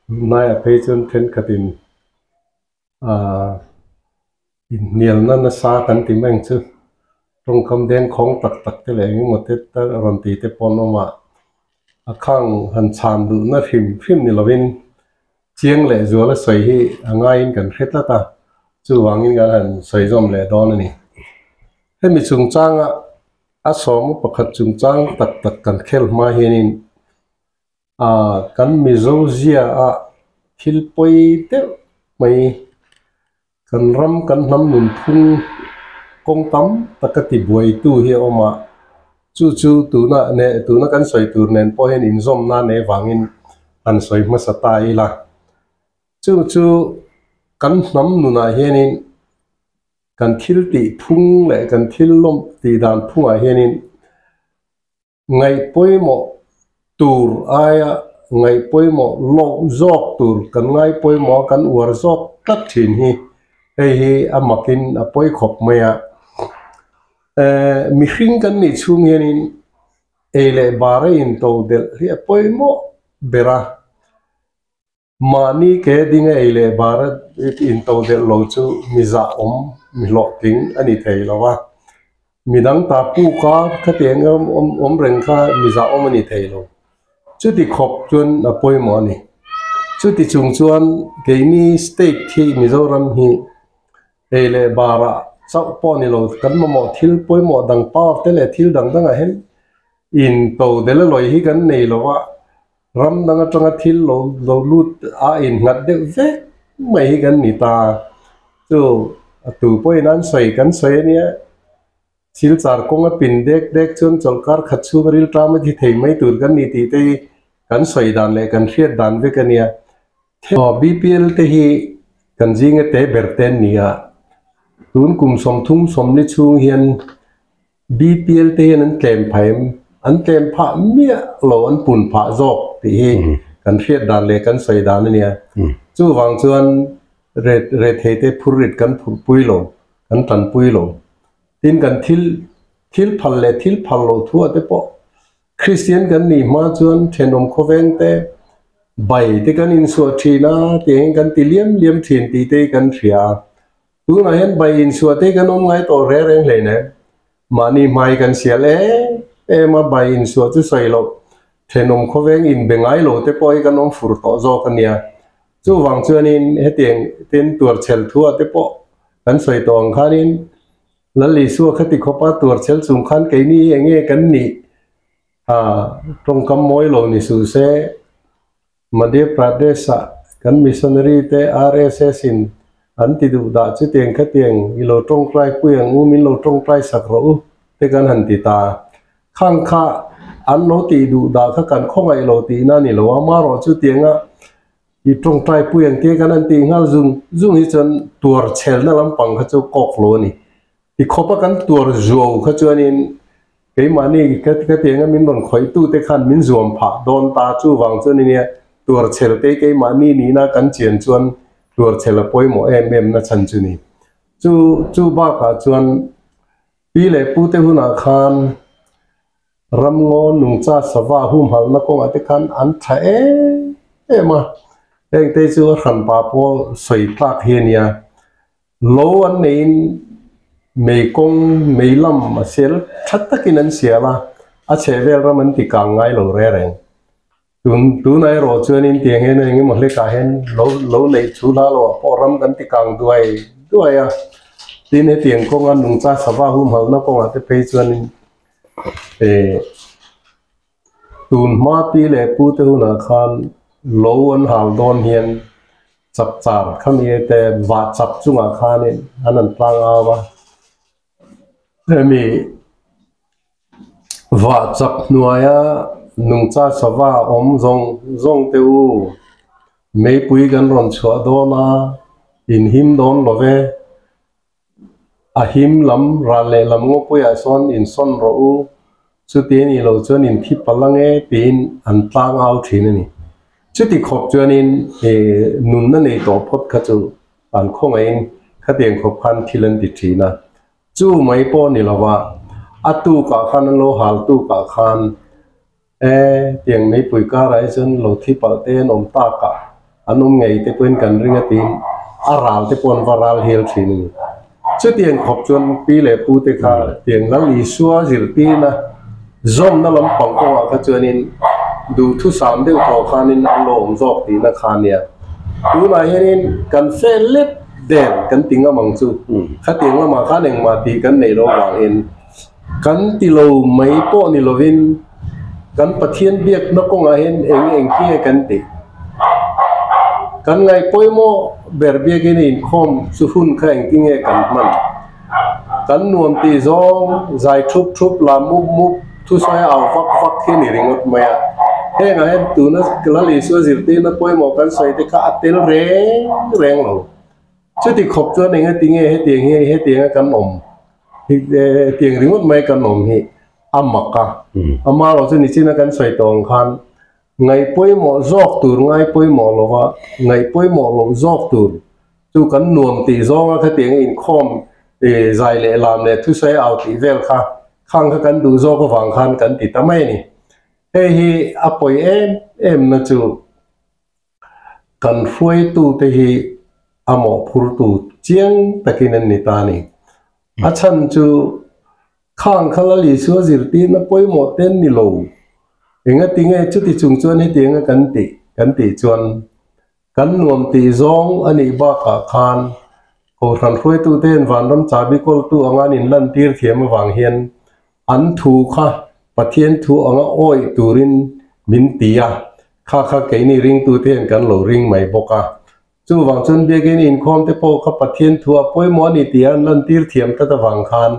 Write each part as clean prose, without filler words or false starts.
Tunlaiah phei chuan thenkhatin ahh inhnialna nasa kan ti mai ang chu tawngkam dengkhawng tak tak te leh engemaw te rawn ti te pawh an awm a, a khang han chhan duhna hrim hrim ni lovin chiang leh zuala sawi hi a ngaiin kan hre tlat a, chuvangin kan han sawi zawm leh dawn a ni. Hemi chungchanga a sawma pakhat chungchang tak tak kan khel hma hianin Aaa kan Mizo zia a thil pawi deuh mai kan ram kan hnam nunphung kawng tam taka ti buaitu hi a awm a, chu chu tuna neh tuna kan sawi tur nen pawh hian inzawmna nei vangin han sawi hmasa ta ila. Chu chu kan hnam nunah hianin kan thil tih phung leh kan thil lawm tih dan phungah hianin Ngaih pawimawh tur aia ngaih pawimawh loh zawk tur kan ngai pawimawh a, kan uar zawk tlat thin hi hei hi a makin a pawi khawp mai a. Ehh mihring kan nih chhung hianin ei leh bar a into delh hi a pawimawh ber a. Mahni ke dinga ei leh bar a into delh lo chu mi zah awm, mi hlawhtling a ni thei lo va. Midang ta puk a, khatiang awm reng kha mi zah awm a ni thei lo. Chuti khawp chuan a pawimawh a ni. Chuti chung chuan keini state hi Mizoram hi ei leh barah chauh pawh ni lo, kan mamawh thil pawimawh dang power te leh thil dang dangah hian into delh a lawi hi kan nei lo va. Ram dang atanga thil lo lo lut a innghat deuh vek mai hi kan ni ta. Chu a tu pawhin an sawi kan sawi a nia. Thil char kawng a pin dek dek chuan chawlhkar khat chhung a rilṭam a thi thei mai tur kan ni tih te hi kan sawi dan leh kan hriat dan vek a nia. Aw BPL te hi kan zinga te ber te an ni a. Tun kum 30 sawmli chhung hian BPL te hian an tlem phah em? An tlem phah miah lo, an pun phah zawk tih hi kan hriat dan leh kan sawi dan a nia. Chuvang chuan rethei te phurrit kan phurhpui lo, kan tanpui lo. Tin, kan thil thil phal leh thil phal lo thuah te pawh Kristian kan nih hma chuan thenawm khawveng te, bai te kan insuah thin a, tiangin kan ti liam liam thin tih te hi kan hria a. Tunah hian bai insuah te kan awm ngai tawh reng reng hlei nen. Mahni hmai kan sial em em a, bai insuah chu sawi loh thenawm khawveng inbe ngai lo te pawh hi kan awm fur tawh zawk a nia. Chuvang chuanin hetiang tin tuarchhel thuah te pawh kan sawi tawh ang khanin Lal Isua khati khawpa tuarchhel chung khan keini hi enge kan nih a tawngkam mawi lo ni suh se. Madhya Pradesh-ah kan missionary te RSS in an ti duh dah chutiang khatiang i lo tawngtai pui ang u, min lo tawngtai sak rawh u te kan han ti ta. Khang kha an lo tih duh dah kha kan khawngaih lo tihna a ni lo a, amaherawh chutianga i tawngtai pui ang te kan han tih nghal zung zung hi chuan tuar chhelna lampang kha chu kawk lo a ni. Tikhawpa kan tuar zuau kha chuanin Keimahni ka ka tianga min rawn khawih tute khan min zuam phah dawn ta chuvang chuan ania tuarchhel te keimahni nihna kan chian chuan tuarchhel a pawimawh em em na chhan chu ni. Chu chu bakah chuan pi leh pu te hunah khan ramngaw nungcha sava humhalhna kawngah te khan an tha em em a, heng te chu a hranpa pawh sawi tlak hi ania. Lo an neiin mei kawng mei lam a sel tha takin an siam a, a chhehvel ram an ti kang ngai lo re reng. Tun tunah erawh chuanin tiang hian eng emaw hlekah hian lo lo neih thu hla loah pawh ram kan ti kang duai duai a, tin hetiang kawnga nungcha sava humhalhna kawngah te phei chuanin eh tun hma pi leh pu te hunah khan lo an hal dawn hian Chap char khami te vah chap chungah khanin an han tlang au a, hemi vah chap hnuaia nungcha sava awm zawng zawng te u meipui kan rawn chhuah dawn a, in him dawn lo ve, a him lam ral leh lam ngawpuiah sawn insawn rawh u, chuti a nih loh chuan in thi palh ang e tiin an tlang au thin a ni. Chuti khawp chuanin ih nunna nei tawh phawt kha chu an khawngaihin khatiang khawp khan thil an ti thin a. Chu mai pawh ni lova a tukah khan an lo hal tukah khan e tiang meipui karah hi chuan lo thi palh te an awm takah. an awm ngei te pawhin kan ring a tiin a ral te pawh an va ral hial thin a ni. Chutiang khawp chuan pi leh pu te kha tiang Lal Isua zirtirna zawmna lampang kawngah kha chuanin duhthusam deuh tawh khanin an lo awm zawk tihna kha a nia. Tunah hianin kan fel lep der kan ti ngam ang chu. Khatiang lamah khan engmah tih kan neih loh avangin kan ti lo mai pawh ni lovin kan Pathian biakna kawngah hian eng eng khi nge kan tih? Kan ngaihpawimawh ber biakin a inkhawm chu hun kha engtin nge kan hman? Kan nuam tih zawng zai thup thup la mup mup thusawi a au vak vak hi a ni ringawt mai a. Hengah hian tuna Lal Isua zirtirna pawimawh kan sawi te kha a tel reng reng lo. Chuti khawp chuan engati nge hetiang hi hetianga kan awm hetiang ringawt mai kan awm hi a mak a. Amaherawhchu chu nichina kan sawi tawh ang khan Ngaih pawimawh zawk tur ngai pawimawh lo va, ngaih pawimawh loh zawk tur chu kan nuam tih zawnga khatiang a inkhawm zai leh lam leh thusawi au tih vel kha khang kha kan duh zawk avang khan kan ti ta mai a ni. Hei hi a pawi em em na chu kan hruaitute hi a mawhphurtu chiang takin an ni ta a ni. A chhan chu Khang kha Lal Isua zirtirna pawimawh te an ni lo. Engati nge chuti chung chuan hetianga kan tih kan tih chuan kan nuam tih zawng a nih bakah khan Kohhran hruaitute vanram chabi kawltu anga an inlantir thiam avang hian an thu kha Pathian thu anga awih turin min ti a, kha kha keini ringtute hian kan lo ring mai bawk a. Chuvang chuan biakin inkhawm te pawh kha Pathian thu a pawimawh a ni tih an lantir thiam tlat avang khan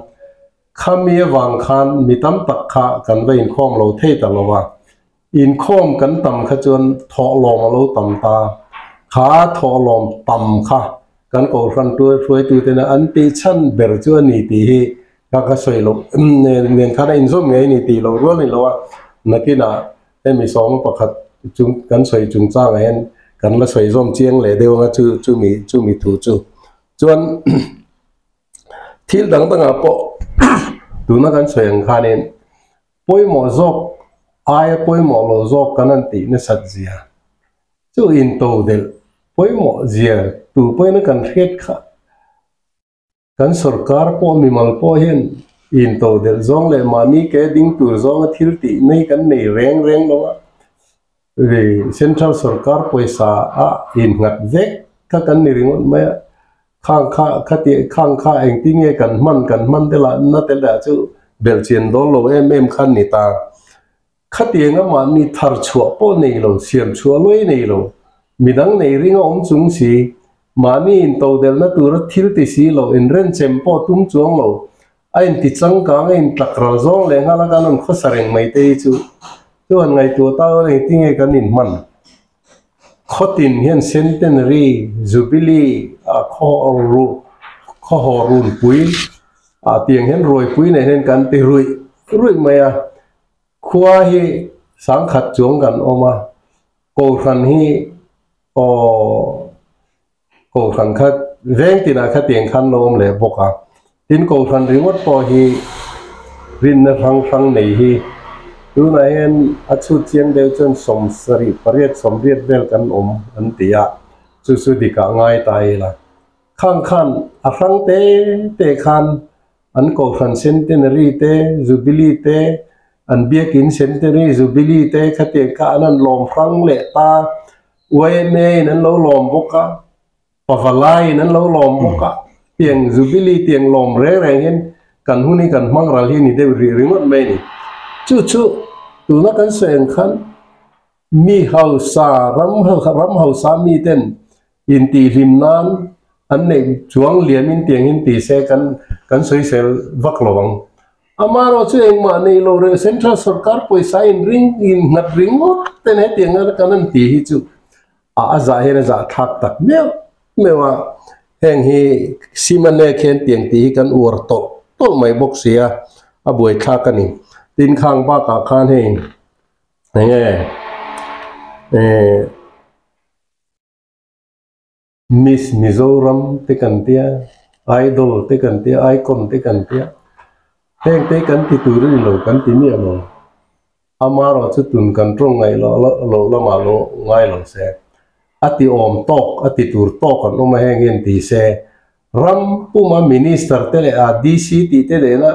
khami avang khan mi tam tak kha kan va inkhawm lo thei ta lo a. Inkhawm kan tam kha chuan thawhlawm a lo tam ta. Kha thawhlawm tam kha kan Kohhran hruaitutena an tih chhan ber chu a ni tih hi ka ka sawi loh nen khan a inzawm ngei a ni tih loh rual a ni lo a. Nakinah Hemi sawma pakhat chung kan sawi chungchangah hian kan la sawi zawm chiang leh deuh anga chu chumi chumi thu chu. Chuan thil dang dangah pawh tuna kan sawi ang khanin pawimawh zawk aia pawimawh lo zawk kan han tih nasat zia chu intodelh pawimawh zia tu pawhin kan hriat kha. Kan sorkar pawh mimal pawh hian intodelh zawng leh mahni ke ding tur zawnga thil tih nei kan nei reng reng lo a, Central sorkar pawisa a innghat vek kha kan ni ringawt mai a, khang kha khati khang kha engtin nge kan hman kan hman te lah na te lah chu belhchian dawn lo em em khan ni ta. Khatianga mahni thar chhuah pawh nei lo, siam chhuah luai nei lo, midang nei ringa awm chung si, mahni intodelhna tura thil ti si lo, inrenchem pawh tum chuang lo, a inti changkang, a intlak ral zawng leh nghal a kan rawn khawsa reng mai te hi chu chuan ngaihtuah ta ula engtinge kan inhman. Khawtin hian Centenary, Jubilee, a khaw ruh, khaw haw runpui ah tiang hian ruaipui nei hian kan ti ruih ruih mai a. Khua hi sangkhat chuang kan awm a, Kohhran hi aw Kohhran kha veng tinah kha tiang khan lo awm leh bawk a, tin Kohhran ringawt pawh hi rinna hrang hrang nei hi tunah hian a chhut chiang deuh chuan sawmsarih pariat sawmriat vel kan awm an ti a, chu chu dikah ngai ta ila. Khang khan a hrang te te khan An Kohhran Centenary te, Jubilee te, an Biakin Centenary, Jubilee te khatiang kha an han lawm hrang leh ta. YMA in an lo lawm bawk a, Pavalai in an lo lawm bawk a, tiang Jubilee tiang lawm reng reng hian kan hun hi kan hmang ral hi ni deuh rih ringawt mai a ni. Chu chu tuna kan sawi ang khan mi hausa, ram ram hausa miten Intihhlim nan an neih chuang liamin tiangin ti se kan kan sawisel vak lo ang. Amaherawh chu engmah nei lo reh Central Sorkar pawisa in ring in nghat ringawt ten hetiang a kan an ti hi chu a a zah hian a zah thlak tak meuh meuh a. Heng hi Simane khian tiang tih hi kan uar tawlh tawlh mai bawk si a, a buaithlak a ni. Tin khang bakah khan hei eng nge eh. Miss Mizoram te kan tia, Idol te kan tia, Icon te kan tia, heng te kan ti tur a ni lo, kan ti miah lo. Amaherawhchu tun kan tawng ngaih loh lamah lo ngai lo se. A ti awm tawk, a ti tur tawk an awm a heng hian ti se, ram puma Minister te leh a DC tih te nena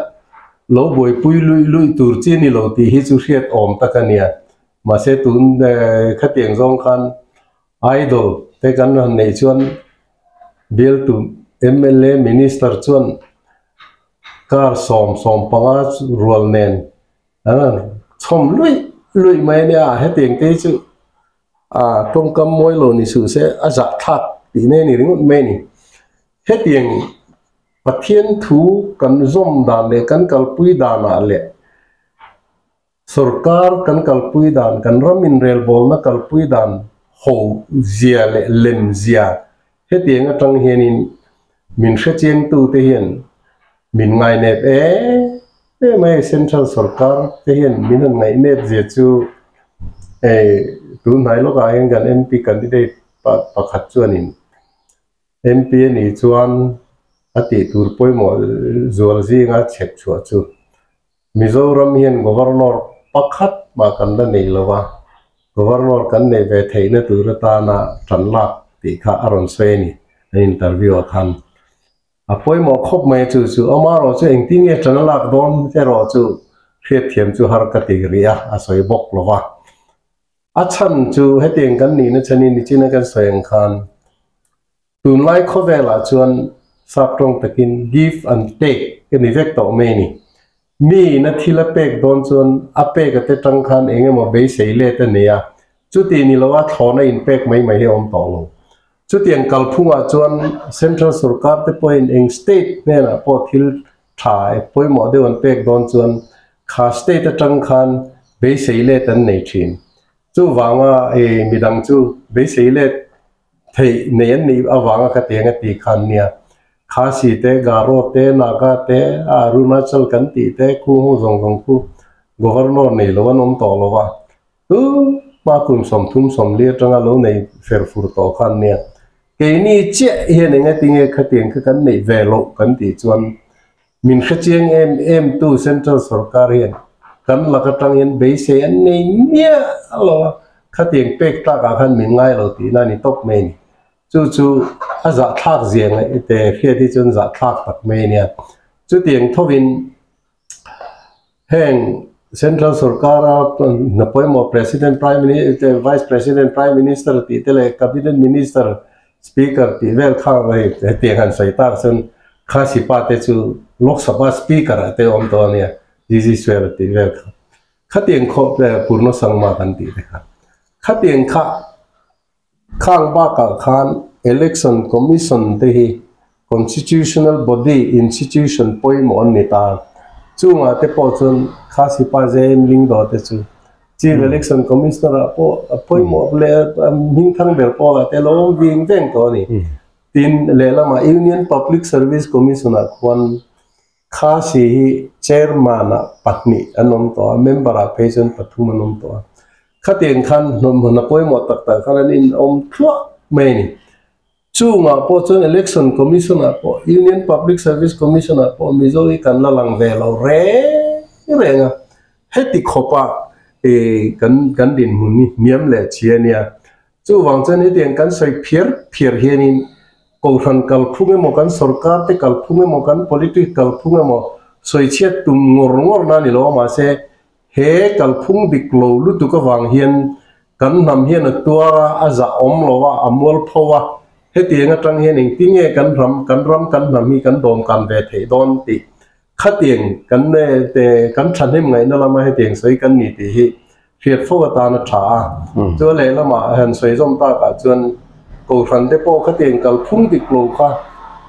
lo buaipui luih luih tur chi a ni lo tih hi chu hriat awm tak a nia. Mahse tun khatiang zawng khan Idol te kan han neih chuan bialtu mla Minister chuan car 75 rual nen an han chhawm luih luih mai a nia, hetiang te hi chu a tawngkam mawi lo ni suh se a zah thlak tih mai a ni ringawt mai a ni. Hetiang Pathian thu kan zawm dan leh kan kalpui danah leh sorkar kan kalpui dan, kan ram inrelbawlna kalpui dan ho zia leh lem zia hetiang atang hianin min hrechiangtute hian min ngainep em em a hei central sorkar te hian min han ngaihnep zia chu hei tun hnai lawkah hian kan MP candidate pakhat chuanin MP a nih chuan a tih tur pawimawh zual zinga chhep chhuah chu Mizoram hian Governor pakhat mah kan la nei lo a, Governor kan neih ve theihna tur atana tan lak tih kha a rawn sawi a ni an interview ah khan. A pawimawh khawp mai chu chu amaherawh chu engtin nge tan a lak dawn erawh chu hriatthiam chu har ka ti rih a, a sawi bawk lo va. A chhan chu hetiang kan nihna chhanin nichina kan sawi ang khan Tunlai khawvelah chuan sap tawng takin give and take a ni vek tawh mai a ni. Miin a thil a pek dawn chuan a pek a te tang khan eng emaw beisei let a nei a, chuti ni loa thlawna inpek mai mai hi a awm tawh lo. Chutiang kalphungah chuan Central sorkar te pawhin eng state hnenah pawh thil tha pawimawh deuh an pek dawn chuan kha state atang khan beisei let an nei thin. Chuvanga midang chu beisei let Theih nei an nih avanga ka tiang a tih khan nia, Khasi te, Garo te, Naga te, Arunachal kan tih te, khu hung zawng zawng khu Governor nei lo an awm tawh lo a, tu hma kum 30 40 atanga lo nei fer fur tawh khan nia, keini chiah hian engatinge khatiang kha kan neih ve loh kan tih chuan min hrechiang em em tu Central sorkar hian kan lak atang hian beisei an nei miah lo a, khatiang pek tlakah khan min ngai lo tihna a ni tawp mai a ni. Chu chu a zahthlak zia ngaih te hriat hi chuan zahthlak tak mai a nia. Chutiang thovin heng Central sorkara hna pawimawh President, Prime Minister, Vice President, Prime Minister tih te leh Cabinet Minister Speaker tih vel kha hei hetiang han sawi tak chuan Khasi pa te chu Lok Sabha Speaker ah te awm tawh a nia, GG Swera tih vel kha. Khatiang khawp te Purna Sangma kan tih te kha. Khatiang kha khang bakah khan Election Commission te hi Constitutional Body Institution pawimawh an ni ta. Chungah te pawh chuan Khasi pa JM Lyngdoh te chu Chief Election Commissioner ah pawh a pawimawh leh a hmingthang ber pawlah te lo awm ving veng tawh a ni. Tin, lehlamah Union Public Service Commission ah khuan Khasi hi Chairman ah pahnih an awm tawh a, member ah phei chuan pathum an awm tawh a. Khatiang khan hnawmhmun a pawimawh tak tak khan an inawm thluah mai a ni. Chungah pawh chuan Election Commission ah pawh Union Public Service Commission ah pawh Mizo hi kan la lang ve lo reng reng a, heti khawpa ih kan kan dinhmun hi hniam leh chi a nia. Chuvang chuan hetiang kan sawi phiar phiar hianin Kohhran kalphung emaw kan sorkar te kalphung emaw kan politics kalphung emaw sawi chhiat tum ngawr ngawr na ni lo a mahse he kalphung dik lo lutuk avang hian Kan hnam hian a tuar a, a zah awm lo a, a mual pho a. Hetiang atang hian engti nge kan ram, kan ram kan hnam hi kan dawmkan ve theih dawn tih khatiang kan kan thahnem ngaihna lama hetiang sawi kan ni tih hi hriat fo atan a tha a. Chuan lehlamah han sawi zawm takah chuan Kohhran te pawh khatiang kalphung dik lo kha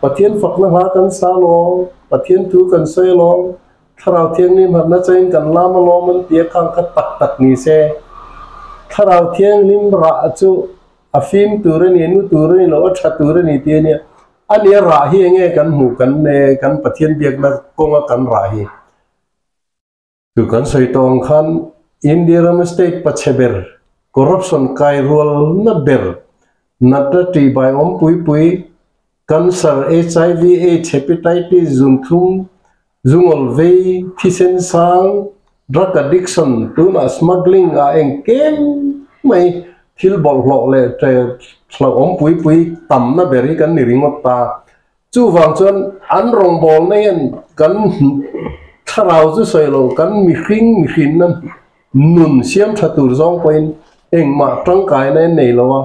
Pathian fakna hla kan sa lawng, Pathian thu kan sawi lawng, Thlarau Thianghlim harhna chain kan lam alawm an ti a khang kha tak tak ni se. Thlarau Thianghlim rah chu a fim tur a ni, nu tur a ni lo, a tha tur a ni tih a nia. A nia rah hi enge kan hmuh kan kan Pathian biakna kawnga kan rah hi. Chu kan sawi tawh ang khan India rama state pachhe ber, corruption kai rualna ber, natna tihbai awm pui pui, Cancer, HIV, Aids, Hepatitis, zunthum, zungawl vei, thisen sang, drug addiction, tunah smuggling ah engkem mai. Thil bawlhhlawh leh hlauhawm pui pui tamna ber hi kan ni ringawt ta. Chuvang chuan an rawngbawlna hian kan thlarau chu sawi lo, kan mihring mihrinna nun siam tha tur zawng pawhin engmah tangkaina en nei lo a,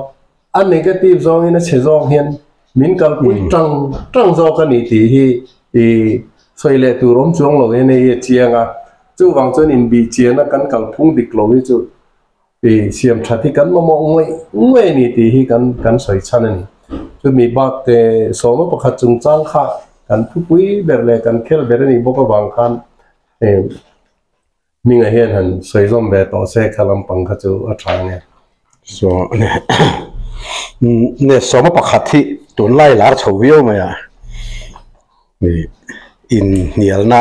a negative zawngin a chhe zawng hian min kalpui tang tang zawk a ni tih hi i sawi leh tur awm chuang lo hian hei hi a chiang a. Chuvang chuan inbihchiana kan kalphung dik lo hi chu I siam that hi kan mamawh ngawih ngawih a ni tih hi kan kan sawi chhan a ni. Chumi bak te sawma pakhat chungchang kha kan thupui ber leh kan khel ber a nih bawk avang khan hmingah hian han sawi zawm ve tawh se kha lampang kha chu a tha nge. So ne sawma pakhat hi tunlai lar chho viau mai a. Inhnialna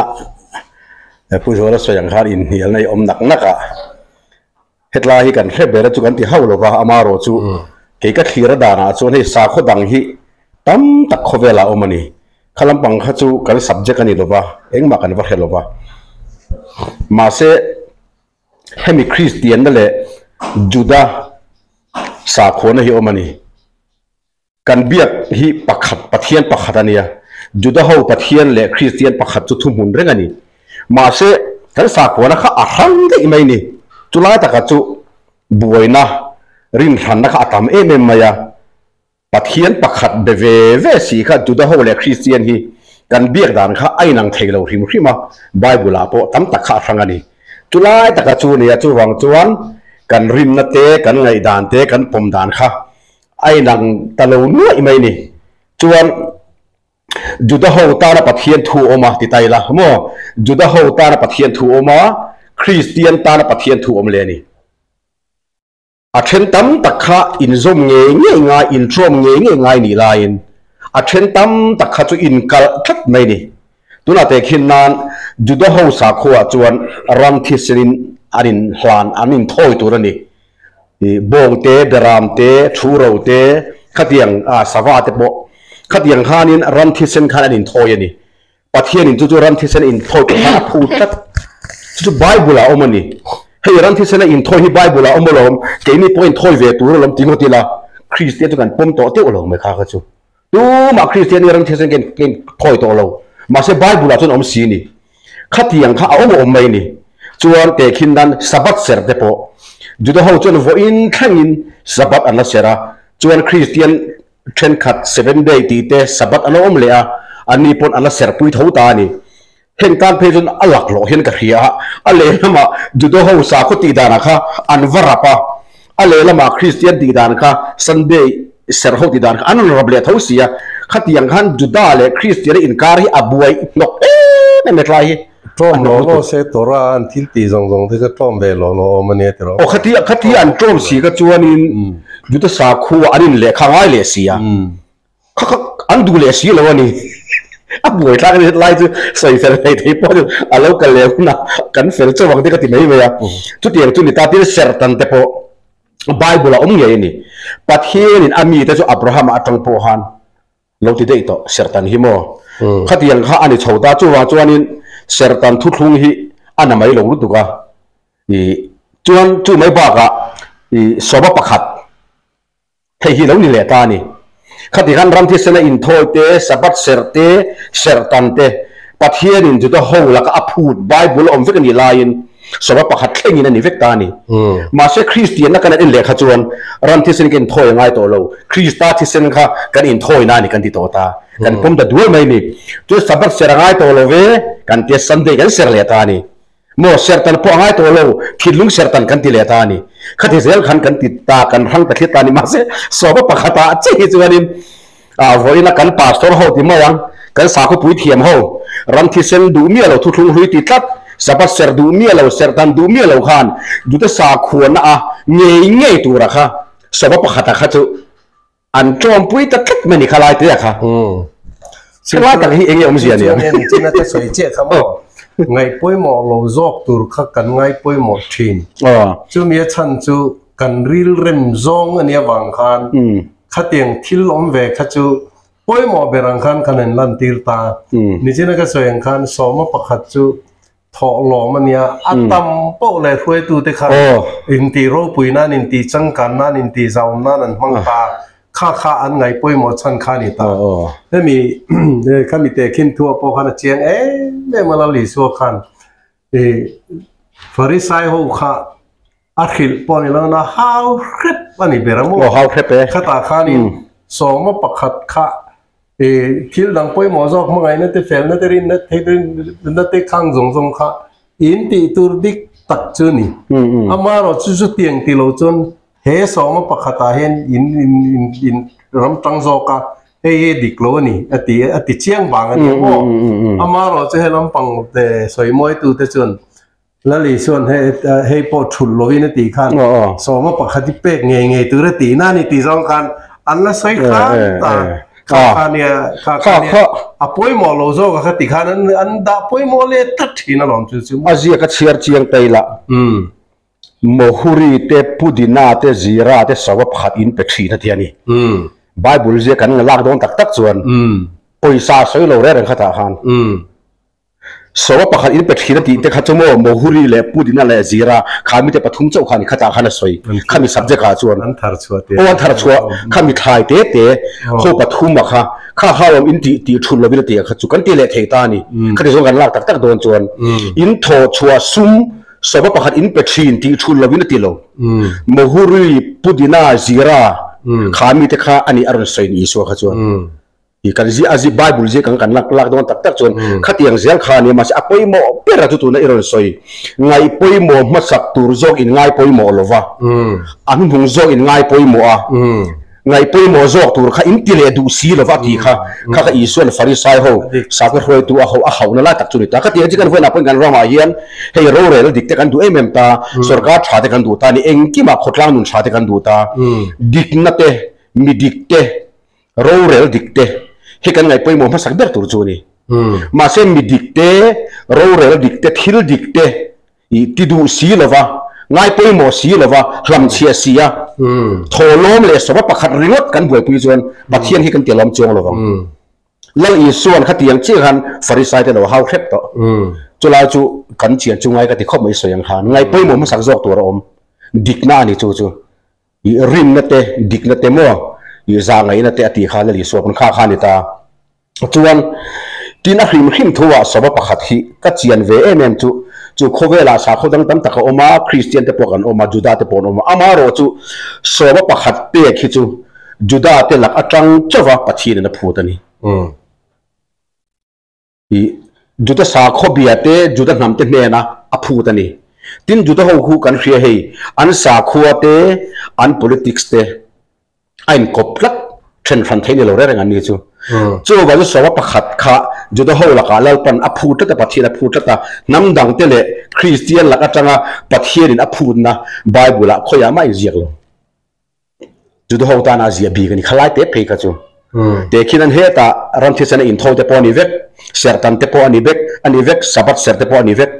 Pu Zuala sawi ang khan inhnialna i awm nak nak a, hetlai hi kan hre ber a chu kan ti hauh lo va, amarawh chu kei ka thlir a danah chuan hei sakhaw dang hi tam tak khawvelah a awm a ni. Kha lampang kha chu kan subject a ni lo va, engmah kan va hre lo va. Mahse hemi Kristianna leh Juda sakhuana hi awm a ni. Kan biak hi pakhat, Pathian pakhat a nia. Juda ho Pathian leh Kristian pakhat chu thuhmun reng a ni. Mahse, kan sakhuana kha a hrang daih mai ni. Chulai taka chu buaina, rinhranna kha a tam em em mai a. Pathian pakhat be ve ve si kha Juda ho leh Kristian hi kan biak dan kha a inang thei lo hrim hrim a, Bible ah pawh tam tak kha a hrang a ni. Chulai taka chu nia, chuvang chuan kan rinna te, kan ngaihdan te, kan pawm dan kha A inang ta lo nuaih mai ni. Chuan Juda ho tana Pathian thu awm a ti ta ila maw? Juda ho tana Pathian thu awm a, Kristian tana Pathian thu awm leh a ni. A then tam tak kha inzawm ngei ngei ngai, intrawm ngei ngei ngai nih laiin a then tam tak kha chu inkalh tlat mai ni. Tunah teh khin nan Juda ho sakhuaah chuan ram thisenin an inhlan, an inthawi tur a ni. I bawng te, beram te, thu ro te, khatiang ah sava te pawh khatiang khanin ram thisen khan an inthawi a ni. Pathianin chu chu ram thisen inthawi tur khan a phu tlat. Chu chu Bible ah a awm a ni. Hei ram thisen a inthawi hi Bible ah a awm alawm, keini pawh inthawi ve tur alawm ti ngawt ila Kristian chu kan pawm tawh teuh lo mai kha kha chu. Tumah Kristian hi ram thisen ka inthawi tawh lo. Mahse Bible ah chuan a awm si ni. Khatiang kha a awm a awm mai ni. Chuan tehkhin nan Sabbath ser te pawh Juda ho chuan vawiin thlengin Sabbath an la ser a, chuan Kristian thenkhat Seven Day tih te Sabbath an awm leh a, anni pawn an la serpui tho ta a ni. Heng tan phei chuan a laklawh hian ka hria a, a lehlamah Juda ho sakhaw tih danah kha an va rap a, a lehlamah Kristian tih dan kha Sunday ser ho tih dan kha an rawn rap leh tho si a, khatiang khan Juda leh Kristiana inkar hi a buai hnawk em em e tlai hi. Tlawm law law se Torah an thil tih zawng zawng te kha tlawm ve law law awm a nia tiraw. Aw khatia khatia an tlawm si kha chuanin Juda sakhua an inlehkha ngai leh si a. Kha kha an duh leh si lo a ni. A buai thlak a ni hetlai chu sawi fel thei thei pawh chu a lo kal leh hunah kan fel chauh ang te ka ti mai mai a. Chutiang chu ni ta tin serhtan te pawh Bible a awm ngei a ni. Pathianin a mite chu Abraham-a atang pawh khan lo ti daih tawh serhtan hi maw. Khatiang kha a ni chho ta chuvang chuanin serhtan thuthlung hi a na mai lo lutuk a. I chuan chu mai bakah i sawma pakhat Hei hi lo ni leh ta a ni. Khati khan ram thisena inthawi te, Sabbath serh te, serh tan te, Pathianin Juda ho laka a phut Bible a awm vek a nih laiin Sabbath pakhat thlengin a ni vek ta a ni. Mahse Kristianna kan en leh kha chuan ram thisen ka inthawi a ngai tawh lo, Krista thisen kha kan inthawina a ni kan ti tawh ta. Kan pawm ta dual mai a ni. Chuan Sabbath serh a ngai tawh lo ve kan tia Sunday kan serh leh ta a ni. Maw sertan pawh a ngai tawh lo, thinlung sertan kan ti leh ta a ni. Khati zel khan kan ti ta, kan hrang ta thli ta a ni. Mahse, sawma pakhatah che hi chuanin vawiina kan pastor ho ti mai ang, kan sakhawpui thiam ho, ram thisen duh miah lo, thuthlung hlui ti tlat, Sabbath serh duh miah lo, sertan duh miah lo khan Juda sakhuana a ngei ngei tura kha sawma pakhatah kha chu An tlawmpui ta tlat mai ni kha lai te a kha. Helai tak hi enge awmzia nia. Chuan engtin a ka sawi chiah kha maw. Ngaih pawimawh lo zawk tur kha kan ngai pawimawh thin. Chumi a chhan chu kan rilrem zawng a nih avang khan khatiang thil awm ve kha chu pawimawh ber ang khan kan en lantir ta. Nichina ka sawi ang khan sawma pakhat chu. Thawhlawm a nia, a tam poh leh hruaitute khan intih ropui nan, intih changkan nan, intih zauhawm nan an hmang ta, kha kha an ngaih pawimawh chhan kha a ni ta. Hemi khami tehkhin thuah pawh khan a chiang em em a Lal Isua khan Farisai ho kha a hrilh pawh a ni lo na hau hrep a ni ber a maw? Aw hau hrep e. Khatah khanin sawma pakhat kha i thil dang pawimawh zawk hmangaihna te felna te rinna te rinna te khang zawng zawng kha in tih tur dik tak chu a ni. Amaherawh chu chutiang ti lo chuan he sawma pakhatah hian in in in in ram tang zawk a hei hi dik lo a ni a ti a ti chiang vang a ni maw? Amaherawh chu he lampang te sawi mawitu te chuan Lali chuan hei hei pawh thulh lovin a tih khan sawma pakhat hi pek ngei ngei tur a tih na a ni tih zawng khan an la sawi khan ta kha kha nia kha kha nia a pawimawh lo zawk a kha ti khan an an dah pawimawh leh tlat thin alawm chu chu. A ziak a chhiar chiang ta ila Mohuri te Pudina te Zira te sawma pakhat in pe thin a ti a ni. Bible ziak kan lak dawn tak tak chuan pawisa sawi lo reng reng khatah khan. Sawa pakhat in pe thin a tih te kha chu maw Mohuri leh Pudina leh Zira kha mite pathum chauh kha ni khatah khan a sawi khami subject ah chuan an thar chhuah te aw an thar chhuah khami thlai te te ho pathum a kha kha kha awm in tih tih thut lovin a tih a kha chu kan ti leh thei ta a ni khati zawng kan lak tak tak dawn chuan in thaw chhuah sum sawa pakhat in pe thin tih thut lovin a ti lo Mohuri Pudina Zira kha mite kha a ni a rawn sawi ni Isua kha chuan. I kan zi a zi Bible zi kan kan lak lak dawn tak tak chuan khatiang zel kha a nia mahse a pawimawh ber a chu tuna i rawn sawi ngaih pawimawh hmasak tur zawk in ngai pawimawh lo va a hnuhnung zawk in ngai pawimawh a ngaih pawimawh zawk tur kha in ti leh duh si lo va a ti kha kha kha Isuan Farisai ho sakhaw hruaitu a ho a hauhna lai tak chu ni ta khatiang chi kan vawiinah pawhin kan ramah hian hei rorel dik te kan duh em em ta sorkar tha te kan duh ta ni engkimah khawtlang nun tha te kan duh ta dikna te mi dik te Rorel dik te hi kan ngaih pawimawh hmasak ber tur chu a ni. Mahse mi dik te, rorel dik te, thil dik te i ti duh si lova, ngai pawimawh si lova, hlamchhiah si a, thawhlawm leh sawma pakhat ringawt kan buaipui chuan Pathian hi kan ti lawm chuang lovang. Lal Isuan khatiang chiah khan Farisai te lo hau hrep tawh. Chulai chu kan chian chu ngai ka ti khawp mai sawi ang khan ngai pawimawh hmasak zawk tur a awm. Dikna a ni chu chu. I rinna te, dikna te maw, i zahngaihna te a tih kha Lali Suapun kha kha a ni ta. Chuan, tin a hrim hrim thu ah sawma pakhat hi ka chian ve em em chu, chu khawvelah sakhaw dang tam tak a awm a, Kristian te pawh kan awm a, Juda te pawh an awm a, amaherawh chu sawma pakhat pek hi chu Juda te lak atang chauh va Pathianin a phut a ni. I Juda sakhaw bia te, Juda hnam te hnena a phut a ni. Tin, Juda ho khu kan hria hei, an sakhua te, an politics te a inkawp tlat, then hran thei ni lo reng reng an ni chu. Chuvang chu sawma pakhat kha Juda ho lakah Lalpan a phut tlat a, Pathian a phut tlat a, hnam dang te leh Kristian lak atanga Pathianin a phutna Bible-ah khawiah mah inziak lo. Juda ho tana a zia bik a ni. Khalai te phei kha chu. Te khin an hetah ram thisen a intho te pawh a ni vek, serhtan te pawh a ni vek, a ni vek, Sabbath serh te pawh a ni vek.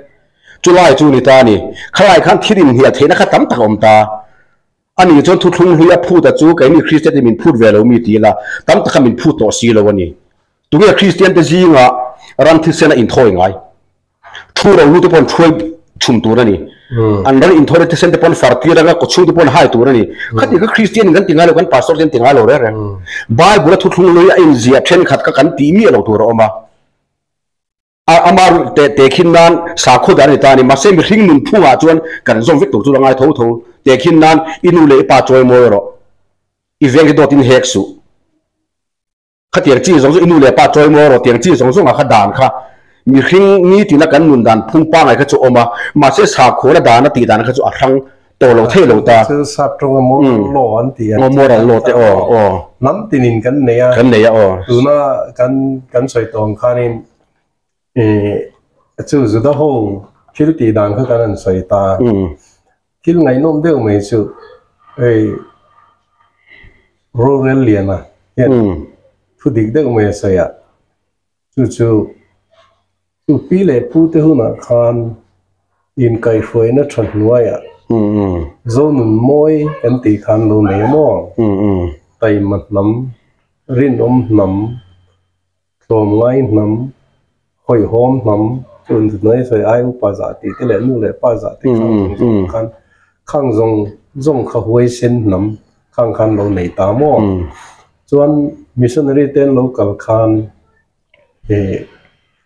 Chulai chu ni ta a ni. Khalai khan thil inhnial theihna kha tam tak a awm ta. A nih chuan thuthlung hlui a phut a chu keini Kristian te min phut ve lo mi ti ila, tam taka min phut tawh si lo a ni. Tunge Kristian te zingah ram thisen a inthawi ngai? Thu ro lu te pawh an thuai chhum tur a ni. An ral inthawr te thisen te pawh an far tir anga kawchhung te pawh an hai tur a ni. Khati kha Kristian in kan ti ngai lo, kan pastor te an ti ngai lo reng reng. Bible a thuthlung lui a inziah thenkhat kha kan tih miah lo tur a awm a. A ama te tehkhin nan sakhaw dan a ni ta a ni. Mahse mihring nunphungah chuan kan zawm vek tur chu la ngai tho tho. Tehkhin nan i nu leh i pa chawi mawi rawh. I veng hi dawt in hek suh. Khatiang chi zawng zawng i nu leh pa chawi maw rawh tiang chi zawng zawngah kha dan kha mihring nitina kan nun dan phung pangai kha chu a awm a, mahse sakhuana dan a tih dan kha chu a hrang tawh lo thei lo ta. Chu sap tawnga moral law an ti a. Aw moral law te aw aw. Hnam tinin kan nei a. Kan nei a aw. Tuna kan kan sawi tawng khanin ih chu Juda ho thil tih dan kha kan han sawi ta. Thil ngaihnawm deuh mai chu hei rorel liana hian thu dik deuh mai a sawi a, chu chu chu pi leh pu te hunah khan inkaihhruaina tha hnuaiah Zonun mawi kan tih khan lo nei a maw? Taima hnam, rinawm hnam, tlawmngai hnam, hawihhawm hnam. Chun hnuai sawi ai upa zah tih te leh nu leh pa zah te khang zawng zawng khan khang zawng zawng kha huaisen hnam khang khan lo nei ta maw? Chuan missionary te an lo kal khan ih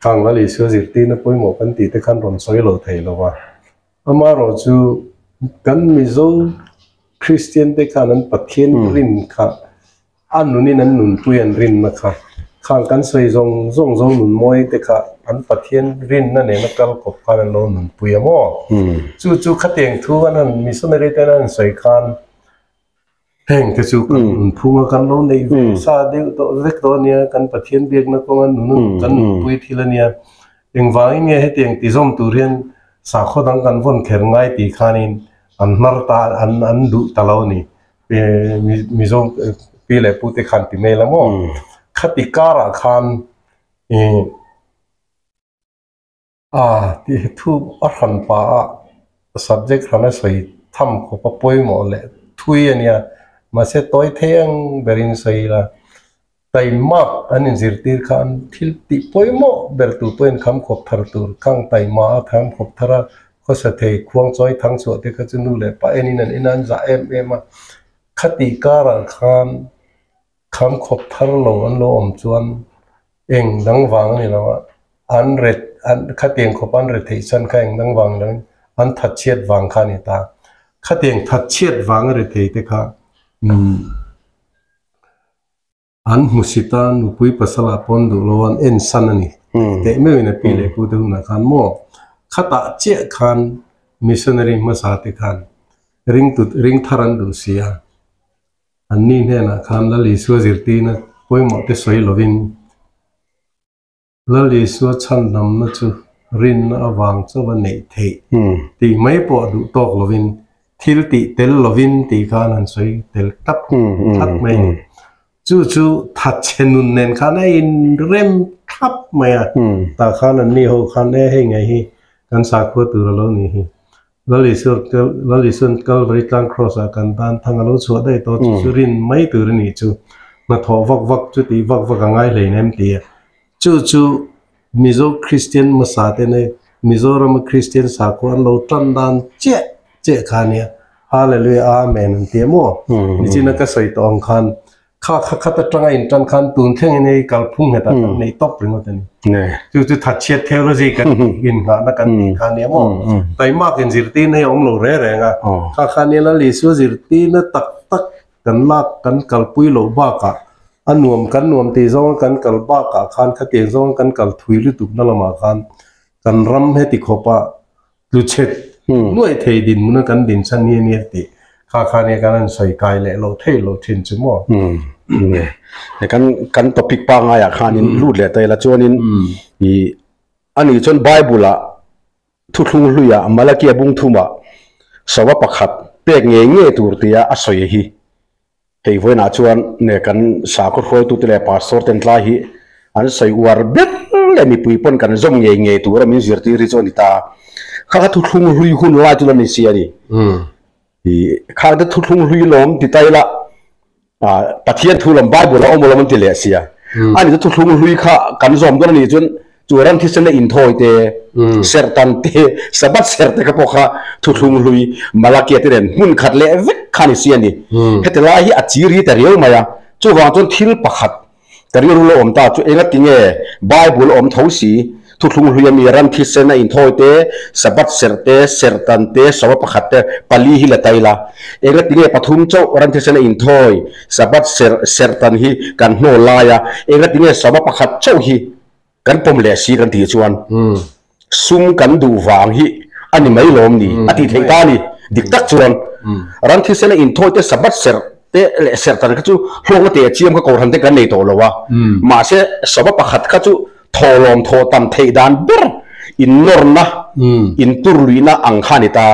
khang Lal Isua zirtirna pawimawh kan tih te khan rawn sawi lo thei lo a. Amaherawh chu kan Mizo Kristian te khan an Pathian rin kha A nunin an nunpui an rinna kha khang kan sawi zawng zawng zawng nun mawi te kha an Pathian rinna nena kal kawp khan an lo nunpui a maw? Chu chu khatiang thu an han missionary ten an han sawi khan heng te chu kan nunphung a kan lo neih ve sa deuh tawh vek tawh a nia, kan Pathian biakna kawnga nun kan nunpui thil a nia. Engvangin nge hetiang ti zawm tur hian sakhaw dang kan vawn kher ngai tih khanin an hnar ta an an duh ta lo a ni. Mizo pi leh pu te khan ti mai la maw? Khati karah khan ih a tih thu a hran pa a subject hrana sawi tham khawp a pawimawh leh thui a nia. Mahse tawi thei ang berin sawi ila Taimak an inzirtir khan thil tih pawimawh ber tur pawhin kham khawp thar tur, khang taima a kham khawp thar a, khawsa thei khuang chawi thang chhuah te kha chu nu leh pa enin an en a, an zah em em a. Khatih karah khan kham khawp thar lo an lo awm chuan eng dang vang a ni lo a, an ret an khatiang khawp an ret theih chhan kha eng dang vang lo in an thatchhiat vang kha a ni ta. Khatiang thatchhiat vang a ri thei te kha umm. An hmusit a, nupui pasal ah pawn duh lo an en san a ni. Teh meuhin a pi leh pu te hunah khan maw khatah chiah khan missionary hmasa te khan ringtu ring thar an duh si a. An ni hnenah khan Lal Isua zirtirna pawimawh te sawi lovin Lal Isua chhandamna chu rinna avang chauh a neih theih tih mai pawh duh tawk lovin, thil tih tel lovin tih khan han sawi tel tlat tlat mai a ni. Chu chu thatchhe nun nen khan a inrem thlap mai a, tah khan anni ho khan e hei ngei hi kan sakhua tur a lo nih hi. Lal Isua Lal Isuan Kalvari tlang Kraws ah kan tan thang a lo chhuah daih tawh chu chu rin mai tur a nih chu. Hnathawh vak vak chu tih vak vak a ngai hlein em ti a. Chu chu Mizo Kristian hmasa te nei Mizorama Kristian sakhua an lo tan dan chiah chiah kha a nia. Hallelujah Amen an ti a maw? Nichina ka sawi tawh ang khan Kha kha khat atanga intan khan tun thlengin hei kalphung hetah kan nei tawp ringawt a ni. Chu chu thatchhiat theology kan inngahna kan tih kha nia maw? Taimak inzirtirna hi a awm lo reng reng a. Kha kha nia Lal Isua zirtirna tak tak kan lak kan kalpui loh bakah a nuam kan nuam tih zawnga kan kal bakah khan khatiang zawnga kan kal thui lutukna lamah khan kan ram heti khawpa Tluchhet nuaih thei dinhmun a kan din chhan hi a nia tih kha kha nia kan han sawi kai leh lo thei lo thin chu maw? Kan kan topic pangaiah khanin lut leh ta ila chuanin ih ani chuan Bible ah thuthlung hluiah Malakia bung thumah sava pakhat pek ngei ngei tur tia a sawi hi Hei vawiinah chuan ne kan sakhaw hruaitute leh pastor ten tlai hi an sawi uar ber leh mipui pawn kan zawm ngei ngei tura min zirtir hi chu a ni ta. Kha kha thuthlung hlui hun lai chu la ni si a ni. Kha te thuthlung hlui lawm ti ta ila Pathian thu lawm Bible a awm alawm an ti leh sia. A ni chu thuthlung hlui kha kan zawm dawn a nih chuan Chu ram thisen a inthawi te, serhtan te, Sabbath serh te kha pawh kha thuthlung hlui Malakia te nen hmun khat leh vek kha ni si a ni. Heti lai hi a chi ri ta riau mai a, chuvang chuan thil pakhat ka rilru lo awm ta chu engati nge Bible a awm tho si, thuthlung hlui ami ram thisen a inthawi te, Sabbath serh te, serhtan te, Sabbath pakhat te pali hi la ta ila, engati nge pathum chauh ram thisen a inthawi, Sabbath serh, serhtan hi kan hnawl lai a, engati nge Sabbath pakhat chauh hi Kan pawm leh si kan tih chuan sum kan duh vang hi a ni mai lawm ni a tih theih ta a ni. Dik tak chuan ram thisena inthawi te Sabbath serh te leh serh tan kha chu hlawkna teh chiam kha kohhran te kan nei tawh lo a. Mahse Sabbath pakhat kha chu thawhlawm thawh tam theih dan ber innawrna, inturluihna ang kha a ni ta.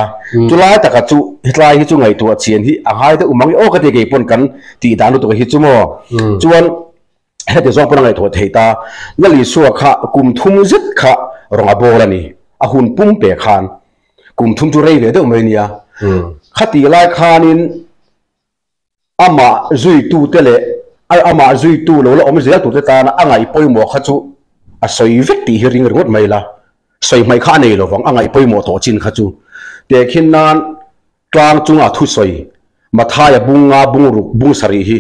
Chulai taka chu hetlai hi chu ngaihtuah chian hi a ngai deuh mang i aw ka ti kei pawn kan tih dan lutuk hi chu maw. Chuan Heti zawng pawn a ngaihtuah thei ta, Lal Isua kha kum thum zet kha rawng a bawl a ni, a hun pum pe khan. Kum thum chu rei ve deuh mai nia. Khatih lai khanin amah zuitute leh amah zuitu lo la awm zel turte tana a ngaih pawimawh kha chu a sawi vek tih hi ring ringawt mai la. Sawi hmaih kha a nei lovang, a ngaih pawimawh tawh chin kha chu. Tehkhin nan tlang chunga thusawi Mathaia bung nga bung ruk bung sarih hi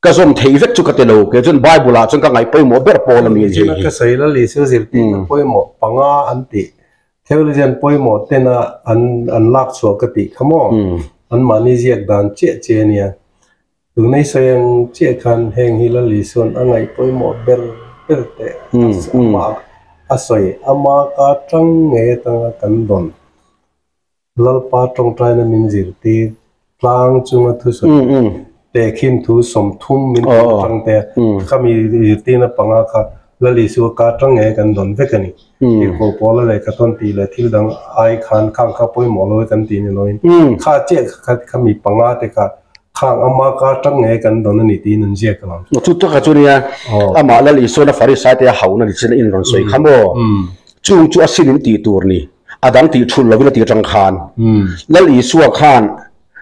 ka zawm theih vek chu ka ti lo, kei chuan Bible ah chuan ka ngaih pawimawh ber pawl a mi a ni hei hi. Ka sawi la Lisu zirtirna pawimawh panga an tih, theologian pawimawh tena an an lak chhuah ka tih kha maw? Anmahni ziak dan chiah chiah a nia. Tunei sawi ang chiah khan heng hi Lal Isua'n a ngaih pawimawh ber ber teh amah a sawi, ama ka tang ngei atanga kan dawn. Lalpa tawngtaina min zirtir tlang chunga thusawi tehkhin thu 30 min tih atang te khami zirtirna panga kha Lal Isua ka tang ngei kan dawn vek a ni. Tirhkoh Paula leh ka tawn tih leh thil dang ai khan khang kha pawimawh lo e kan tih ni loin kha chiah kha khami panga te kha khang ama ka tang ngei kan dawn a ni tiin an ziak a lo. Chu taka chu nia amah Lal Isuana Farisai te a hauna ni chin a inrawn sawi kha maw? Chung chu a sin in tih tur ni. A dang tih thulh lovin a tih atang khan Lal Isua khan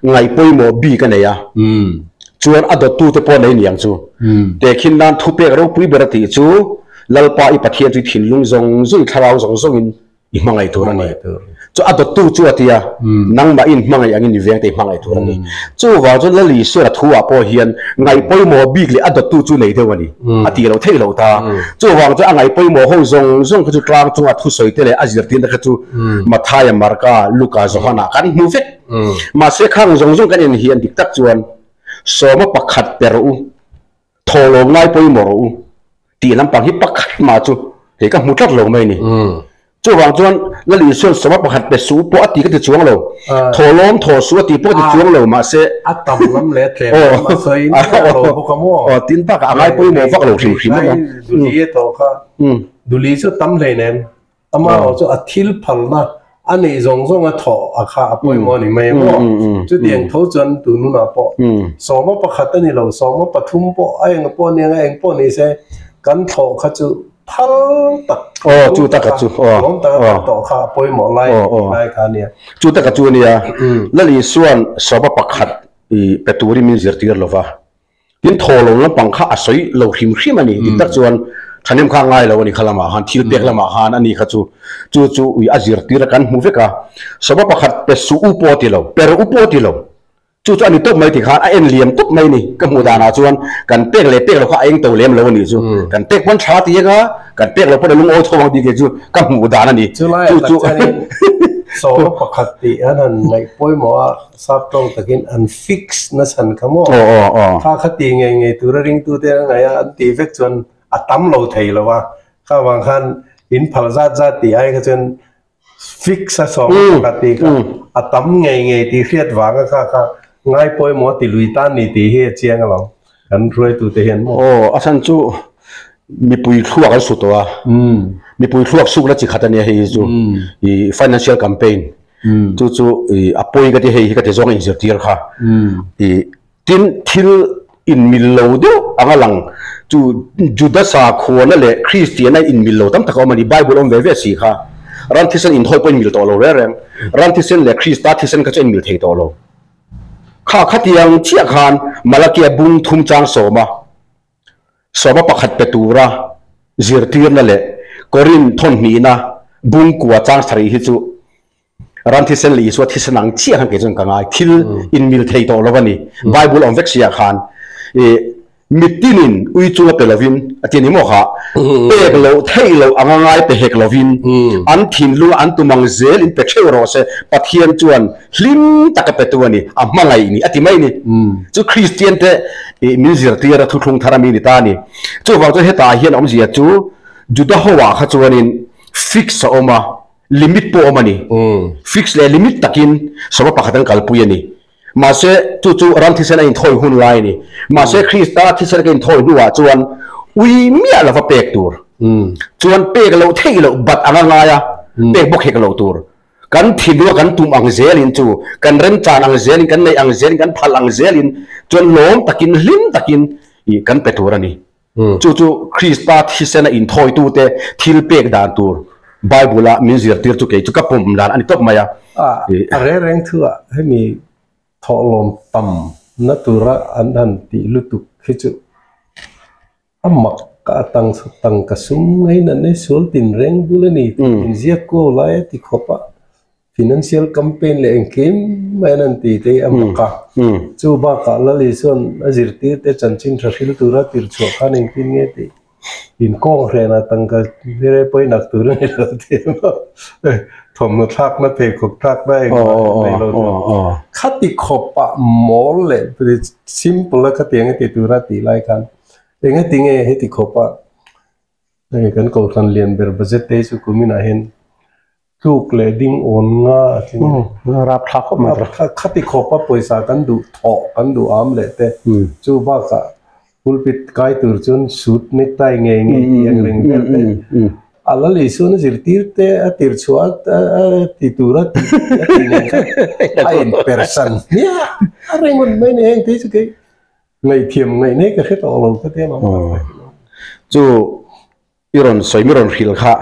ngaih pawimawh bik a nei a, chuan a dawttute pawh nei niang chu. Tehkhin nan thupek ropui ber a tih chu Lalpa i Pathian chu i thinlung zawng zawng, i thlarau zawng zawngin i hmangaih tur a ni. Chu a dawttu chu a ti a, nangmah in hmangaih angin i vengte i hmangaih tur a ni. Chuvang chuan Lal Isua thu ah pawh hian ngaih pawimawh bik leh a dawttu chu nei deuh a ni, a tih loh theih loh ta. Chuvang chuan a ngaih pawimawh ho zawng zawng kha chu tlang chunga thusawi te leh a zirtirna kha chu Mathaia, Marka, Luka, Johana kan hmu vek. Mahse khang zawng zawng kan en hian dik tak chuan sawma pakhat pe rawh u, thawhlawm ngai pawimawh rawh u tih lampang hi pakhat mah chu hei ka hmu tlat lo mai a ni. Chuvang chuan Lal Isuan sawma pakhat pe suh pawh a ti ka ti chuang lo, thawhlawm thaw suh a ti pawh ka ti chuang lo mahse a tam lam leh a tlem lam a sawi miah lo bawk a maw? Aw tin bakah a ngai pawimawh vak lo hrim hrim a maw? Duli a tawh kha, duli chu tam hleinem Amaherawh chu a thil phalna a neih zawng zawng a thawh a kha a pawimawh a ni mai maw? Chutiang tho chuan tun hunah pawh 11 a ni lo, 13 pawh a eng pawh a nia nga eng pawh ni se kan thlawh kha chu phal tak chu taka chu lawm taka kan tawh kha a pawimawh lai lai kha a nia. Chu taka chu a nia. Lal Isua'n 11 i pe turin min zirtir lo va. Tin, thaw lo lampang kha a sawi lo hrim hrim a ni. Dik tak chuan thahnem kha a ngai lo a ni kha lamah khan, thil pek lamah khan a ni kha chu chu chu ui a zirtir a kan hmu vek a. Sawma pakhat pe suh u pawh a ti lo, per u pawh a ti lo. Chu chu a ni tawp mai ti khan a en liam tawp mai a ni. Ka hmuh danah chuan kan pek leh pek lo kha a eng to lem lo a nih chu. Kan pek pawn tha ti anga kan pek lo pawn a lungawi tho ang tih kei chu ka hmuh dan a ni. Chu laiah tak chuanin sawma pakhat tih an han ngaih pawimawh a. Sap tawng takin an fix na chhan kha maw? Kha kha ti ngei ngei tura ringtute an ngaih a, an tih vek chuan a tam lo thei lo a. Kha vang khan in phal zat zat tih ai kha chuan fix a sawm a pakhat tih kha a tam ngei ngei tih hriat vanga kha kha ngai pawimawh ti lui tan ni tih hi a chiang alawm kan hruaitute hian maw? Aw, a chhan chu mipui thluak an su tawh a, mipui thluak sukna chi khat a nia hei hi chu i financial campaign. Chu chu i a pawi ka ti hei hi ka ti zawng a inzirtir kha. I tin thil inmil lo deuh ang a lang chu Juda sakhuana leh Kristiana inmil lo tam tak a awm a ni. Bible awm ve ve si kha. Ran thisen inthawi pawh inmil tawh lo reng reng. Ran thisen leh Krista thisen kha chu a inmil thei tawh lo. Kha khatiang chiah khan Malakia bung thum chang sawma Sawma pakhat pe tura zirtirna leh Korin thawnhnihna bungkua chang sarih hi chu ram thisen leh Isua thisen ang chiah khan kei chuan ka ngai. Thil inmil thei tawh lo a ni. Bible awm vek siah khan i mitinin ui chunga pe lovin a ti a ni maw kha? Pek loh theih loh anga ngai pe hek lovin an thinlunga an tum ang zel in pe theuh rawh se. Pathian chuan hlim taka petu a ni, a hmangaih ni a ti mai ni. Chu Kristian te min zirtir a thuthlung thar a mi ni ta a ni. Chuvang chuan hetah hian awmzia chu Juda ho ah kha chuanin fix a awm a, limit pawh a awm a ni. Fix leh limit takin sawma pakhat an kalpui a ni. Mahse chu chu ram thisen a inthawi hun lai a ni. Mahse Krista thisen ka inthawi hnuah chuan ui miah lova pek tur. Chuan pek loh theih loh bat anga ngai a, pek bawk hek loh tur. Kan thinlung a kan tum ang zelin chu, kan remchan ang zelin, kan neih ang zelin, kan phal ang zelin chuan lawm takin, hlim takin ih kan pe tur a ni. Chu chu Krista thisena inthawitute thil pek dan tur Bible-a min zirtir chu kei chu ka pawm dan a ni tawp mai a. A reng reng thuah hemi thawhlawm tam na tura an han tih lutuk hi chu a mak. Ka tang tangka sum ngain an ei sual tin reng bul a ni tih inziak kuau lai a ti khawp a, financial campaign leh engkim mai an han ti te hi a mak a. Chu bakah Lali chuan a zirtir te chanchin tha hril tura tir chhuah khan engtin nge tih inkawng hrenah tangka hre pawhin ak tur a ni lo tih thawmhnaw thlakna pheikhawk thlakna engmah nei lo chu khati khawpah mawl leh simple a khatiang a ti tura tih lai khan Engati nge heti khawpa hei kan kohhran lian ber budget te hi chu kuminah hian tluk leh ding awn nga a tling a ni. Rap thlak khawp mai tawh. Khati khawpa pawisa kan duh thawh kan duh am leh te chu bakah pulpit kai tur chuan suit necktie ngei ngei tih ang reng vel te a la lei suan a zirtir te a tir chhuah a ti tur a ti nen khan a inpersan hmiah a reng rawn mai a ni heng te hi chu kei Ngaihthiam ngaih nei ka hre tawh lo ka tia lo. Chu i rawn sawi mi rawn hrilh kha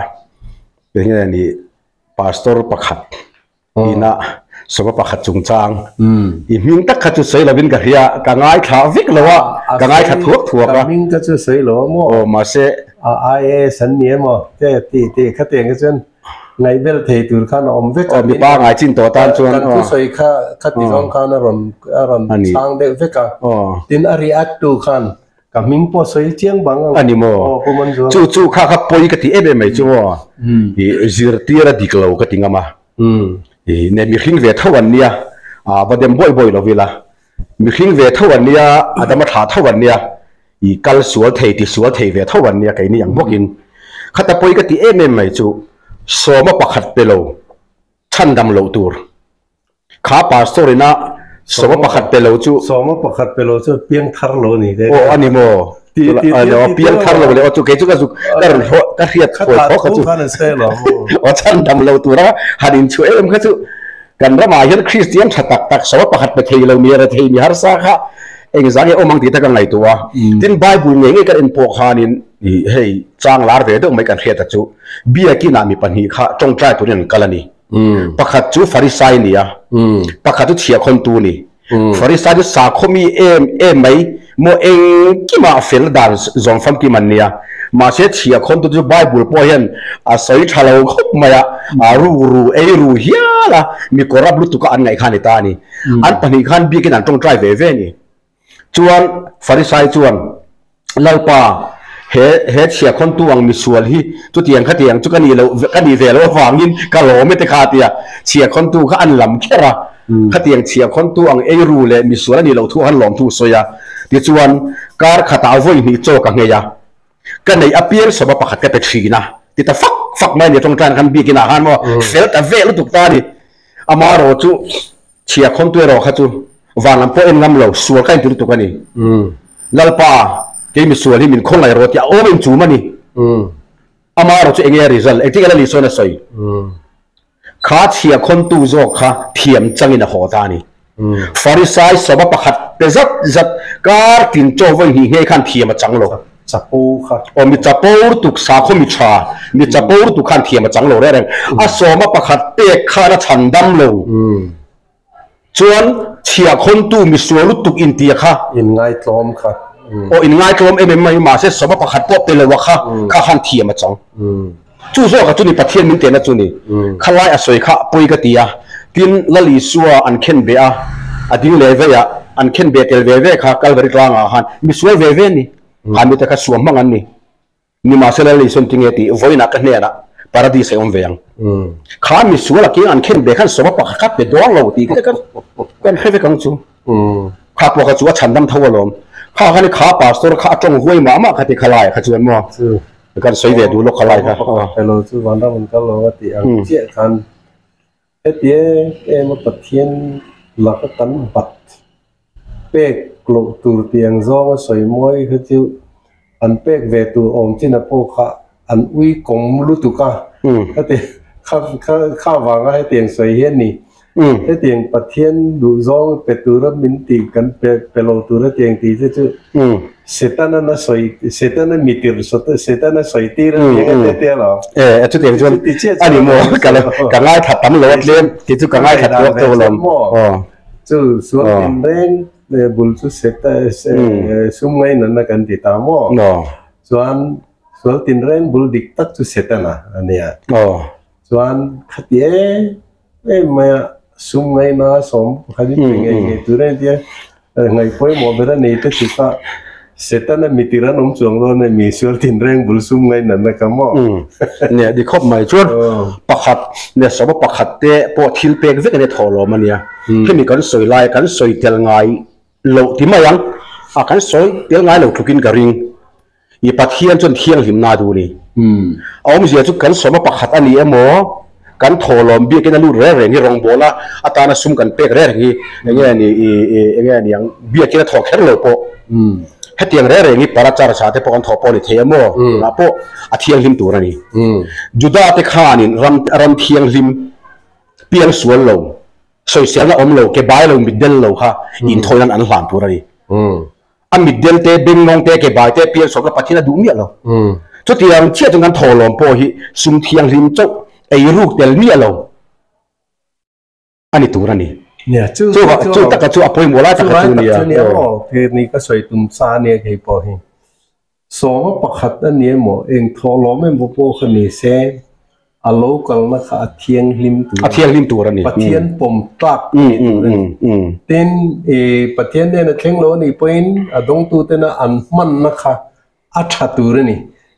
eng nge ni pastor pakhat ina sawma pakhat chungchang i hming tak kha chu sawi lovin ka hria ka ngaithla vek lo a ka ngaithla thuak thuak a. Ka hming ka chu sawi lo a maw? Aw mahse. A IAS an ni emaw te ti ti khatiang kha chuan Ngaihbel thei tur khan a awm vek a. Aw mipa ngai chin tawh tan chuan. Kan thusawi kha khati zawng khan a rawn a rawn chhang deuh vek a. Tin a react tu khan ka hming pawh sawi chiang bang ang. A ni maw? Aw Pu Manzuala. Chu chu kha kha pawi ka ti em em mai chu aw. I zirtir a dik lo ka ti ngam a. I ne mihring ve tho an nia a va dem buai buai lo ila. Mihring ve tho an nia a dam a thlah tho an nia. I kal sual thei ti sual thei ve tho an nia keini ang bawkin. Khata pawi ka ti em em mai chu sawma pakhat pe lo chhandam loh tur. Kha pastor ina sawma pakhat pe lo chu. Sawma pakhat pe lo chu piang thar lo ni te. Aw a ni maw? Piang thar lo le aw chu kei chu ka zuk ka rawn hlawh ka hriat thawi thaw kha chu. Aw chhandam lo tura han inchhuah em kha chu Kan ramah hian Kristian tha tak tak sawma pakhat pe thei lo mi rethei mi harsa kha engzah nge awm ang tih te ka ngaihtuah a. Tin Bible ngei ngei kan en pawh khanin ih hei chang lar ve deuh mai kan hriat a chu biakinah mi pahnih kha tawngtai turin an kal a ni. Pakhat chu Farisai a ni a, pakhat chu chhiahkhawntu a ni. Farisai chu sakhaw mi em em mai maw engkimah fel dan zawm famkim an nia. Mahse chhiahkhawntu chu Bible pawh hian a sawi tha lo khawp mai a, a ru ru ei ru hial a, mi corrupt lutuk a an ngaih kha a ni ta a ni. An pahnih khan biakin an tawngtai ve ve a ni. Chuan Farisai chuan, Lalpa, he he chhiahkhawntu ang misual hi chutiang khatiang chu ka nih loh ka nih ve loh avangin ka lawm e te kha a ti a. Chhiahkhawntu kha an lam kher a, khatiang chhiahkhawntu ang eiru leh misual a nih loh thu khan lawmthu sawi a. Tichuan, kar khatah vawi hnih chaw ka nghei a, ka neih apiang sawma pakhat ka pe thin a, ti ta fak fak mai a ni. Tawngtaina khan biakinah khan maw fel ta vel lutuk ta a ni. Amaherawh chu Chhia khawntu erawh kha chu van lam pawh en ngam lo, sual ka inti lutuk a ni. Lalpa, kei mi sual hi min khawngaih rawh tih a awm inchum a ni. Ama erawh chu enge a result, engtin nge Lali sawn a sawi? Kha chhia khawntu zawk kha thiam changin a haw ta a ni. Farisai sawma pakhat pe zat zat kar tin chaw vawi hnih nghe khan thiam a chang lo. Chapo kha. Aw mi chapo lutuk sakhaw mi tha, mi chapo lutuk khan thiam a chang lo reng reng. A sawma pakhat pek khan a chhan dam lo. Chuan chhiahkhawntu mi sual lutuk intia kha. Inngaitlawm kha. Aw inngaitlawm em em mai mahse sawma pakhat pawh pe lo a kha, kha khan thiam a chang. Chu zawk a chu ni Pathian min tehna chu ni. Khalai a sawi kha pawi ka ti a, tin Lal Isua an khen be a, a ding leh vei a, an khen be tel ve ve kha Kalvari tlangah khan mi sual ve ve ni. Kha mite kha suam hmang an ni. Nimahse Lal Isuan tinge tih vawiinah ka hnenah Paradis a awm ve ang. Kha mi sual a keng an khen be khan sawma pakhat kha pe dawn lo tih kha kan hre vek ang chu. Kha pawh kha chu a chhandam tho alawm. Kha khan kha pastor kha a tawng huai mah mah kha ti khalai kha chuan maw. Kan sawi ve duh lawk khalai kha. Hello chu vanram an kal lo a tih ang chiah khan heti em em a Pathian laka kan bat pek loh tur tih ang zawnga sawi mawi kha chu an pek ve tur awm chin a pawh kha an ui kawm lutuk a heti kha kha kha vanga hetiang sawi hian ni hetiang Pathian duh zawng pe tura min tih kan pe pe lo tura tiang tih te chu Setana na sawi Setana mi tirh Setana sawi tir a ni ang a ti alawm. E chutiang chuan a ni maw ka lo ka ngaithla tam lo a tlem tih chu ka ngaithla tuak tawh alawm. Chu sual tin reng bul chu Seta sum ngainatna kan ti ta maw? Chuan sual tinreng bul dik tak chu Setana a nia. Chuan khati em em maia sum ngaina 11 in pe ngei ngei tur a ni tia ngaih pawimawh ber a nei te chu kha Setana mitir an awm chuang dawn a mi sual tinreng bul sum ngainatna kha maw? Nia di khawp mai chuan pakhat nia sawma pakhat te pawh thil pek vek a nia thawh lawm a nia. Hemi kan sawi lai kan sawi tel ngai loh ti mai ang a kan sawi tel ngai lo tlukin ka ring. I Pathian chuan thianghlimna a duh a ni. A awmzia chu kan sawma pakhat a ni emaw, kan thawhlawm biakin a lut reng reng hi rawngbawla atana sum kan pek reng reng hi enge a ni i enge a ni ang biakin a thawh kher lo pawh hetiang reng reng hi para church ah te pawh kan thawh pawh a ni thei emaw tunah pawh a thianghlim tur a ni. Juda te khanin ram ram thianghlim piang sual lo sawiselna awm lo ke bai lo mitdel lo kha inthawi nan an hlan tur a ni. A mitdel te, benglawng te, kebai te pian sawmna Pathian a duh miah lo. Chutiang chiah chuan kan thawhlawm pawh hi sum thianghlim chauh ei ruk tel miah lo a ni tur a ni. Nia, chu chu taka chu a pawimawh lai taka chu nia. Chu nia maw, he ni ka sawi tum sa a nia kei pawh hi. Sawma pakhat a ni emaw, eng thawhlawm emaw pawh kha ni se, A lo kalna kha a thianghlim tur a ni. A thianghlim tur a ni. Pathian pawm tlak a ni tur a ni. Tin, i Pathian nen a thleng lo a nih pawhin a dawngtutena an hmanna kha a tha tur a ni.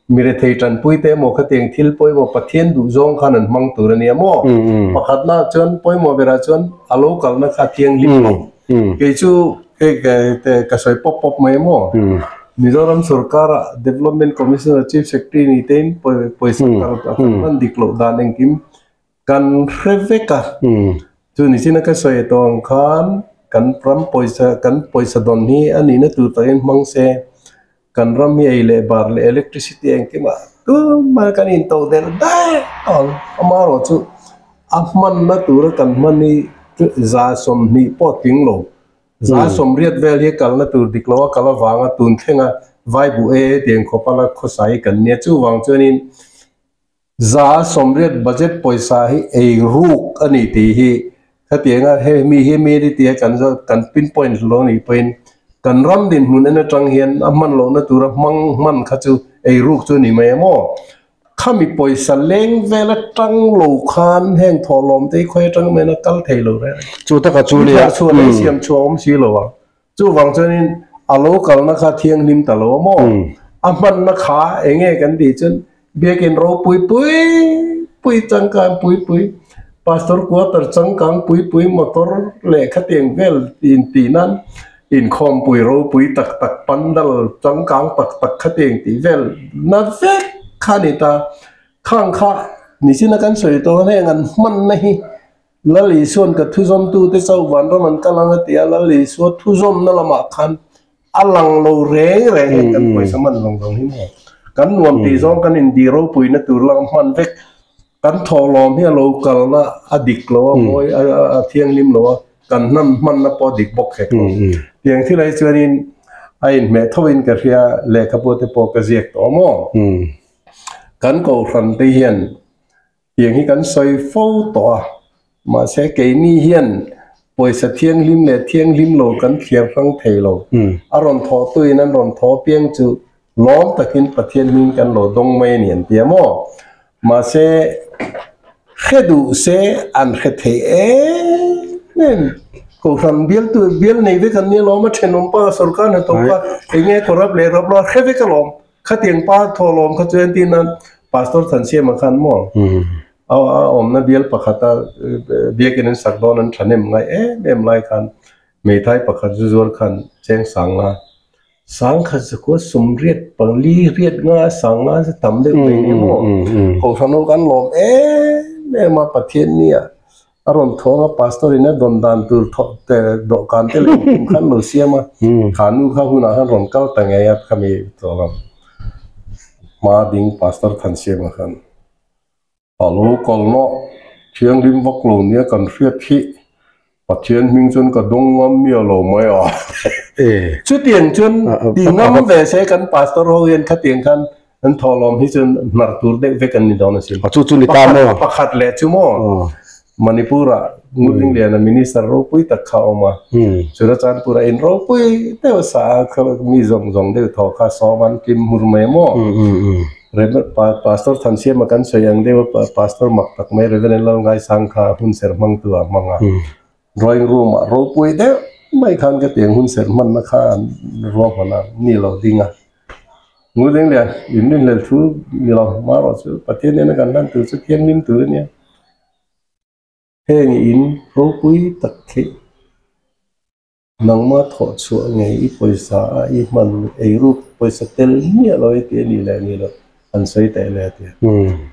Mi rethei tanpuite emaw khatiang thil pawimawh Pathian duhzawng khan an hmang tur a nia maw? Pakhatnaah chuan pawimawh berah chuan a lo kalna kha a thianghlim lo. Kei chu ka sawi pawp pawp mai maw? Mizoram sorkara Development Commissioner Chief Secretary ni tein pawisa kal a kan hman dik loh dan engkim kan hre vek a. Chu ni chin a ka sawi tawh ang khan kan ram pawisa kan pawisa dawn hi a nihna tur takin hmang se kan ram hi ei leh bar leh electricity engkimah tumah kan intoh der daih ang. Amaherawhchu a hmanna tura kan hman hi 20% pawh tling lo. 80% vel hi kalna tur dik lo a kal avanga tun thlenga vai buh e tiang khawpa la khawsa hi kan nia. Chuvang chuanin 80% budget pawisa hi ei ruk a ni tih hi khatianga he mi hi mi ni tia kan kan pinpoint lo nih pawhin kan ram dinhmun en atang hian a hman lohna tura hmang hman kha chu ei ruk chu a ni mai em aw. Khami pawisa leng vel atang lo khan heng thawhlawm te hi khawi atang main a kal thei lo reng. Chu taka chu nia. Thar chhuah leh siam chhuah a awm si lo a. Chuvang chuanin a lo kalna kha thianghlim ta lo a maw? A hmanna kha eng nge kan tih chuan biakin ropui pui pui changkang pui pui pastor quarter changkang pui pui motor leh khatiang vel intih nan Inkhawmpui ropui tak tak, pandal changkang tak tak khatiang tih vel na vek kha a ni ta. Khang kha nichina kan sawi tawh ang heng an hmanna hi Lal Isua'n ka thuzawmtute chauh vanram an kal ang a ti a, Lal Isua thuzawmna lamah khan a lang lo reng reng heng kan pawisa hman zawng zawng hi maw. Kan nuam tih zawng kan indi ropuina tur lam hman vek. Kan thawhlawm hi a lo kalna a dik lo a, mawi a thianghlim lo a. Kan hnam hmanna pawh dik bawk hek lo. Tiang thil ai chuanin a inhmeh thoin ka hria lehkhabu te pawh ka ziak tawh maw? Kan kohhran te hian tiang hi kan sawi fo tawh a, mahse keini hian pawisa thianghlim leh thianghlim lo kan thliar hrang thei lo. A rawn thawh tuin an rawn thaw piang chu lawm takin Pathian hming kan lo dawng mai a ni an ti a maw? Mahse, hre duh se an hre thei em em. Kohhran bialtu bial nei vek an nia lawm a, thenawm pa sorkar hnathawk kha eng nge corrupt leh rap lo a hre vek alawm. Khatiang pa thaw lawm kha chu entir nan Pastor Thansiama khan maw a awmna bial pakhata biakin an sak dawn an thahnem ngai em em lai khan hmeithai pakhat zu zuar khan cheng sang a Sangkhat zakua 84 riat nga sanga chu tam deuh mai ni maw? Kohhran ho kan lawm em em a, Pathian nia a rawn thawng a, pastor in a dawn dan tur thawh te dawhkan te leh engkim khan lo siam a, kha nu kha hunah khan rawn kal ta ngei a khami tawh lo hma ding pastor Thansiama khan. A lo kalna thianghlim vak lo nia kan hriat hi Pathian hming chuan ka dawng ngam miah lo mai a. Chutiang chuan ti ngam ve se kan pastor ho hian khatiang khan an thawhlawm hi chuan hnar tur deuh vek an ni dawn asin. Chu chu ni ta maw? Pakhat leh chu maw? Manipur-ah Ngurlingliana Minister ropui tak kha a awm a, Churachandpur-ah in ropui deuh sa a, kha mi zawng zawng deuh thaw kha sawm an tlim hmur mai a maw? Rev. Pastor Thansiama kan sawi ang deuh a, Pastor mak tak mai Rev. Lalngaisang kha hun serh hmangtu ah a hmang a. Drawing room ah ropui deuh mai khan ka tiang hun serh hmanna kha an ruahman a, ni lo ding a. Ngurlinglian, in rinhlel thu ni lo, marawh chu Pathian nena kan hlan tur chu thianghlim tur a nia. Heng in ropui tak khi nangma thawh chhuah ngei i pawisa a i hman eiruk pawisa tel miah lo i ti a nih leh nih loh an sawi teh le a ti a.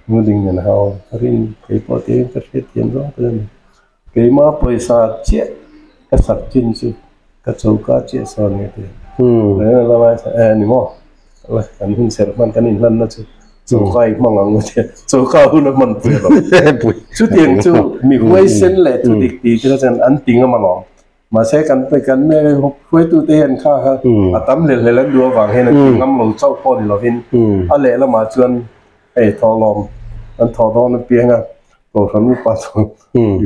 Nguding nen hau ka rin kei pawh tiin ka hriat thiam zawng tak a ni. Keima pawisa chiah ka sak chin chu ka choka chiah sawn nge ti a. E ni maw? Kan hun serh hman kan inhlanna chu choka i hmang ang a tia, choka hun a hman pui a lo. Chutiang chu mi huaisen leh thudik tih te kha chuan an ti ngam alawm. Mahse kan kan hruaitute hian kha kha a tam hlel hlel an duh avang hian an ti ngam lo chauh pawh ni lovin a lehlamah chuan hei thawhlawm an thawh dawn apiang a, Kohhran upa chuan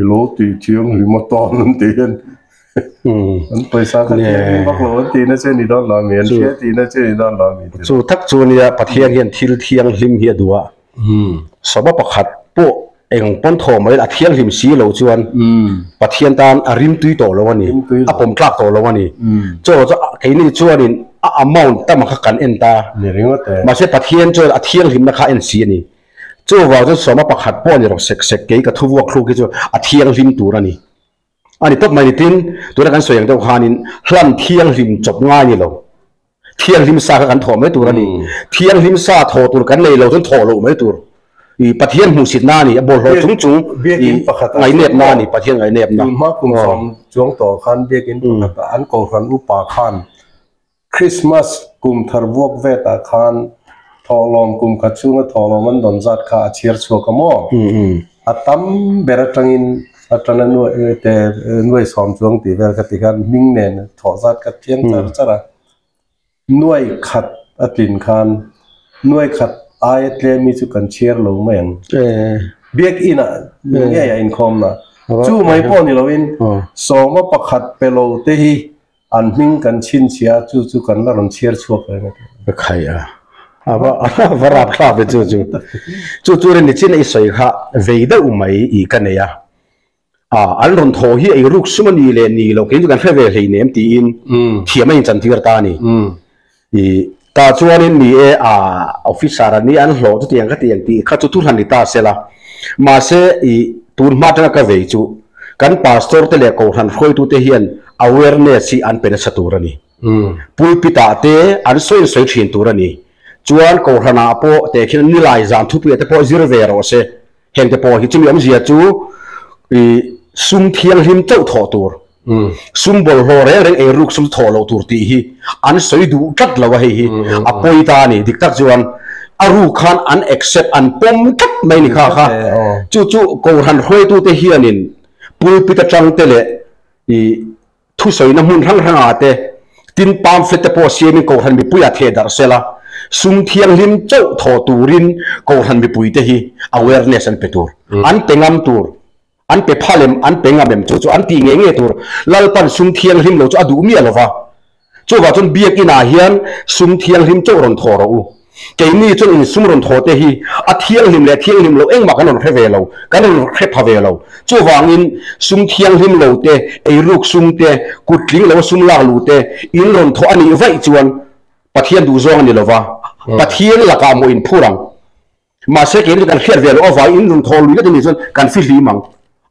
i lo tih thianghlim atan an tih hian an pawisa kha thianghlim vak lo an tihna che ni dawn lo ami, an hria tihna che ni dawn lo ami tih. Chu tak chu nia Pathian hian thil thianghlim hi a duh a, sawma pakhat pawh eng pawn thaw mai a thianghlim si lo chuan Pathian tan a rimtui tawh lo a ni, a pawm tlak tawh lo a ni. Chaw chu keini chuanin a amount tam kha kan en ta, mahse Pathian chuan a thianghlimna kha a en si a ni. Chuvang chuan sawma pakhat pawh ni rawh sek sek kei ka thu vuak thluk hi chu a thianghlim tur a ni. A ni tawp mai ni tin, tuna kan sawi ang deuh khanin hlan thianghlim chawp ngai ni lo. Thianghlim sa kha kan thawh mai tur a ni. Thianghlim sa thawh tur kan nei lo chuan thawh loh mai tur. I Pathian hmuhsitna a ni, a bawlhhlawh chung chung i ngaihnepna a ni, Pathian ngaihnepna. Tun hma kum sawm chuang tawh khan biakin pakhatah an kohhran upa khan Christmas kum thar vuak vetah khan thawhlawm kum khat chhunga thawhlawm an dawn zat kha a chhiar chhuak a maw? A tam ber atangin atana nuai te nuai sawm chuang tih vel kha ti khan hming nen thawh zat kha thiang char char a. Nuai khat a tlin khan nuai khat aia tlem hi chu kan chhiar lo mai ang. Biakinn ah ngei a inkhawmna. Chu mai pawh ni loin sawma pakhat pe lo te hi An hming kan chhinchhia a, chu chu kan la rawn chhiar chhuak reng a ti. Ka khai a, a va a va rap thlak ve chu chu. Chu chu rin nichin a i sawi kha vei deuh mai i ka nei a. A an rawn thaw hi ei ruk sum a ni leh ni lo kei chu kan hre ve hlei nem tiin thiam a inchantir ta a ni. I tah chuanin ni e a officer a ni an hlawh chutiang ka ti ang tih kha chu thuhlan ni ta sela. Mahse i tun hma atanga ka vei chu kan pastor te leh kohhran hruaitute hian awareness hi an pe nasa tur a ni. Pulpit ah te an sawi an sawi thin tur a ni. Chuan kohhran ah pawh teh khian nilai zan thupui ah te pawh zir ve rawh se. Heng te pawh hi chumi awmzia chu i sum thianghlim chauh thawh tur. Sum bawlhhlawh reng reng ei ruk sum thawh loh tur tih hi an sawi duh tlat lo a hei hi a pawi ta a ni. Dik tak chuan a ruk khan an accept an pawm tlat mai ni kha kha. Chu chu Kohhran hruaitute hianin pulpit atang te leh i thusawina hmun hrang hrangah te tin pamphlet te pawh siamin Kohhran mipuiah theh darh sela sum thianghlim chauh thawh turin Kohhran mipuite hi awareness an pe tur an pe ngam tur. An pe phal em, an pe ngam em chu chu an tih ngei ngei tur. Lalpan sum thianghlim lo chu a duh miah lo va. Chuvah chuan biakin ah hian sum thianghlim chauh rawn thaw rawh u. Keini chuan in sum rawn thaw te hi a thianghlim leh thianghlim lo engmah kan rawn hre ve lo, kan rawn hre pha ve lo. Chuvangin sum thianghlim lo te, eiruk sum te, kut tling lo a sum lak luh te in rawn thaw a nih vaih chuan Pathian duhzawng a ni lo va, Pathian lakah maw in phur ang. Mahse keini kan hriat ve loh avangin in rawn thaw lui lek a nih chuan kan fihlim ang,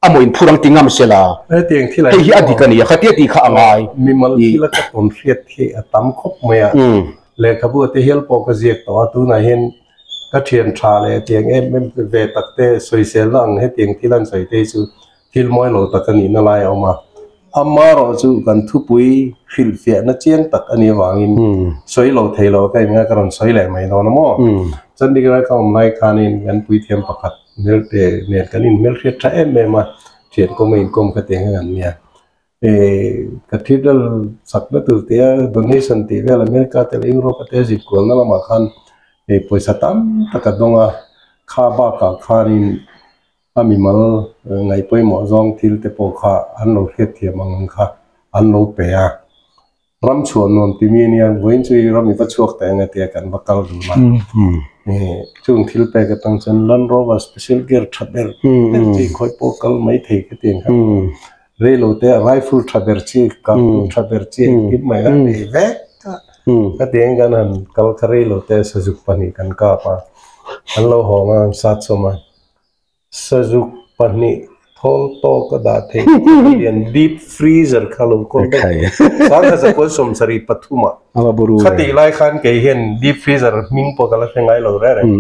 a maw inphur ang ti ngam se la. Hetiang thil ah Hei hi a dik a ni a, khatia tih kha a ngai. Mimal thil a ka tawn hriat hi a tam khawp mai a, lehkhabu te hial pawh ka ziak tawh a, tunah hian ka thian tha leh hetiang em em ve tak te sawiselna ang hetiang thil an sawi te hi chu Thil mawi lo tak a nihna lai a awm a, amaherawhchu kan thupui hrilhfiahna chiang tak a nih avangin sawi lo thei lo ka inga ka rawn sawi leh mai dawn a maw? Chandigarh ka awm lai khanin kan puithiam pakhat hmelte nen kan inhmelhriat tha em em a, thian kawm a inkawm kha tiang hian an nia. Cathedral chakna tur tia donation tih vel America te leh Europe te zin kualna lamah khan pawisa tam tak a dawng a, kha bakah khanin. A mimal ngaih pawimawh zawng thil te pawh kha an lo hriatthiam ang ang kha an lo pe a. Ram chhuah nuam ti mi ania, vawiin chu i ram i va chhuak teh ang e tia kan va kal dun a. Chung thil pek atang chuan Land Rover special gear tha ber ber chi khawi pawh kal mai thei ka ti ang kha. Reilo te a rifle tha ber chi, cartoon tha ber chi engkim mai a nei vek a. Ka ti ang kan han kal kha reilo te sazuk pahnih kan kap a, an lo hawng a, an sat sawm a. Sazuk pahnih thawl tawk a dah theih hian deep freezer kha lo kawl daih. Sangha zakua sawmsarih pathum ah khatih lai khan kei hian deep freezer hming pawh ka la hre ngai lo reng reng.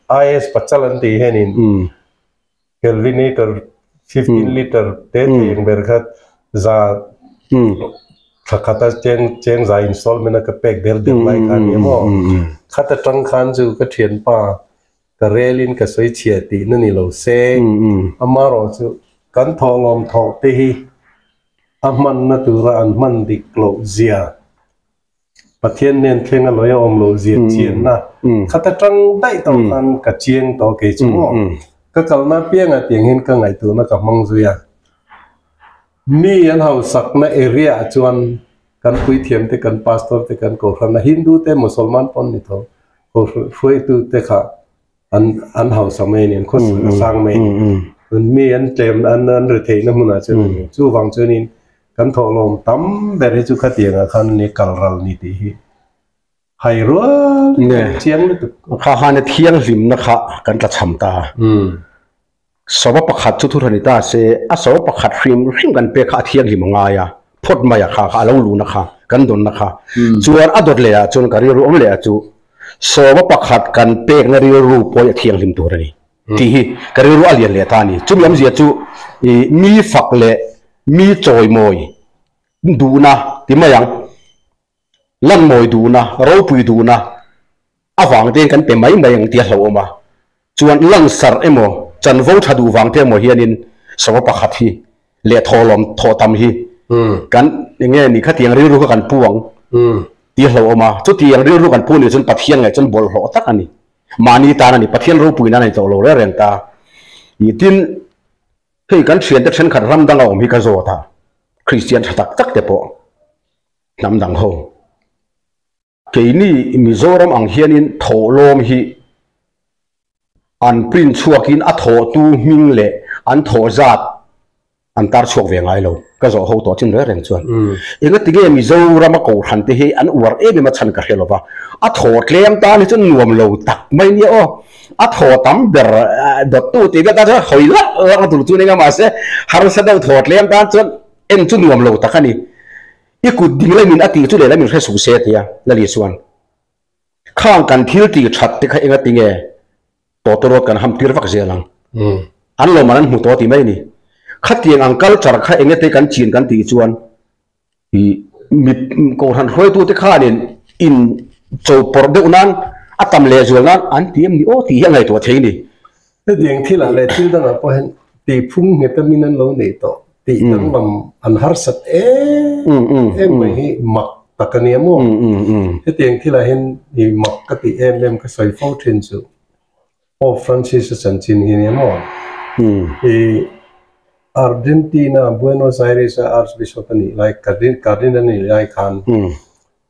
IS pachal an tih hianin Kelvinator 15 liter te thei ang ber kha za thla khata cheng cheng za installment a ka pek der der lai kha a ni maw. Khat atang khan chu ka thianpa Ka relin ka sawi chhia tihna ni lo se, amarawh chu kan thawhlawm thawh te hi a hmanna tura an hman dik loh zia, Pathian nen thleng a lawi a awm loh zia chianna khat atang daih tawh khan ka chiang tawh kei chu maw. Ka kalna apiangah tiang hian ka ngaihtuahna ka hmang zui a. Mi an hausakna area ah chuan kan puithiam te, kan pastor te, kan kohhran a Hindu te, Mosolman pawn ni tho hruaitu te kha an an hausa mai a ni, an khawsak a sang mai a ni. Mi an tlem an an ri theihna hmunah chuan a ni. Chuvang chuanin kan thawhlawm tam ber hi chu khatiangah khan a ni kal ral ni tih hi hai rual chiang lutuk. Kha khan a thianghlimna kha kan tla cham ta. Sava pakhat chu thuhran ni ta se, a sava pakhat hrim hrim kan pek kha a thianghlim a ngai a, phawt mai a kha kha a lo luhna kha, kan dawnna kha. Chuan a dawt leh ah chuan ka rilru awm leh ah chu sava pakhat kan pekna rilru pawh hi a thianghlim tur a ni tih hi ka rilru a lian leh ta a ni. Chumi awmzia chu ih mi fak leh mi chawimawi duhna ti mai ang. Lanmawi duhna, ropui duhna avang te hian kan pe mai mai ang tih a hlauhawm a. Chuan lansarh emaw, chanvo tha duh vang te emaw hianin sava pakhat hi leh thawhlawm thawh tam hi kan eng nge ni khatiang rilru kha kan pu ang tih a hlauhawm a. Chutiang rilru kan pu nih chuan Pathian ngaih chuan bawlhhlawh tak a ni. Mahni tan a ni, Pathian ropui nan a ni tawh lo reng reng ta. Tin, hei kan thiante thenkhat ram danga awm hi ka zawt a, Kristian tha tak tak te pawh. Hnam dang ho. Keini Mizoram ang hianin thawhlawm hi an print chhuakin a thawhtu hming leh an thawh zat an tar chhuak ve ngai lo. Ka zawh ho tawh chin reng reng chuan. Engati nge Mizorama kohhran te hi an uar em em a chhan ka hre lo va. A thaw tlem tan hi chu nuam lo tak mai nia aw. A thaw tam ber dawttu tih vel tan chuan hawi lak lak na tur chu ni nga mahse harsa deuh thaw tlem tan chuan En chu nuam lo tak a ni. I kut ding lamin a tih chu lehlam in hre suh se tia Lali chuan khang kan thil tih that te kha enga tinge tawtawrawt kan ham tir vak zel ang. An lawm an an hmu tawh ti mai a ni. Khatiang ang culture kha enge te kan chin kan tih chuan i mi kohhran hruaitu te khanin in cho pawrh deuh nan a tam leh zual nan an ti em ni aw tih hi a ngaihtuah thei a ni. Hetiang thilah leh thil dangah pawh hian tihphung nghet amin an lo neih tawh tih danglam an harsat em em mai hi mak tak a nia maw? Hetiang thilah hian i mak ka tih em em ka sawi fo thin chu Pope Francis a chanchin hi nia maw? I Argentina Buenos Aires a Archbishop a nih lai Cardinal a nih lai khan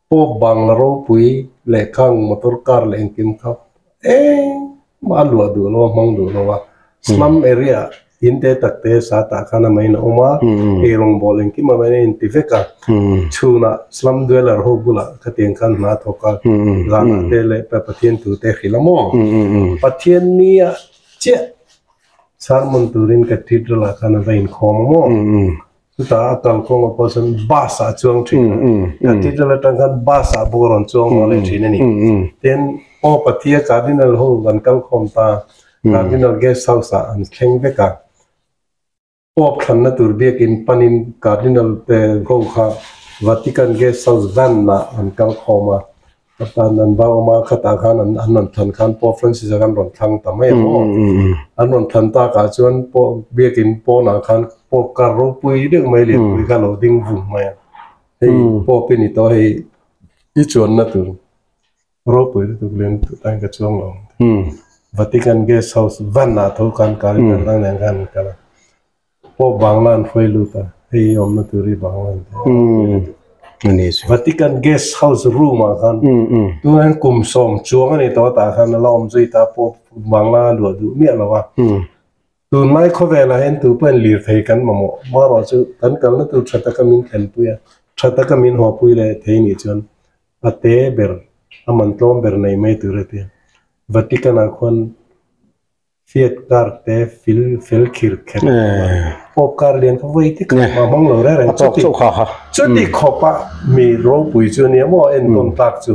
Pope bangla ropui leh khang motor car leh engkim kha engmah a luah duh lo a, hmang duh lo a. Slum area in te tak te sa tah khan a main a awm a, eirawng bawl engkim a main a inti vek a. Chhunah slum dweller ho bulah khatiang khan hna a thawk a, zanah te leh Pathian thu te hrilh a maw? Pathian nia chiah sermon turin cathedral ah khan a va inkhawm a maw? Chutah a kalkawng a pawh chuan bus ah chuang thin a, Cathedral atang khan bus ah bawk a rawn chuang haw leh thin a ni. Tin, aw Pathia Cardinal ho an kal khawm ta, Cardinal Guest House ah an thleng vek a. Pope thlanna tur biakin panin Cardinal te ho kha Vatican Guest House van ah an kal khawm a. Atan an va awm a, khatah khan an an rawn thlan khan Pope Francis-a khan rawn thlang ta mai a maw? An rawn thlan takah chuan Pope biakin pawnah khan Pope kar ropui deuh mai lianpui kha a lo ding vung mai a. Hei Pope i ni tawh hei i chuanna tur ropui lutuk lian tain ka chuang lo ang. Vatican Guest House van ah tho khan carital dang nen khan an kal a. Pope Bangla an hruai lut a, hei hi awmna tur hi Bangla an ti a. Vatican Guest House room ah khan tunah hian kum sawm chuang a ni tawh a tah khan a la awm zui ta Pope Bangla a luah duh miah lo a. Tunlai khawvelah hian tu pawhin lirthei kan mamawh marawh chu kan kalna tur tha taka min thlenpui a, tha taka min hawpui leh thei nih chuan a te ber, a man tlawm ber nei mai tur a ti a. Vatican-ah khuan Fiat car te fil fel khir kher Pope car lian kha vawi te khat mah hmang lo reng reng chuti chuti khawpa mi ropui chu a nia maw entawn tlak chu.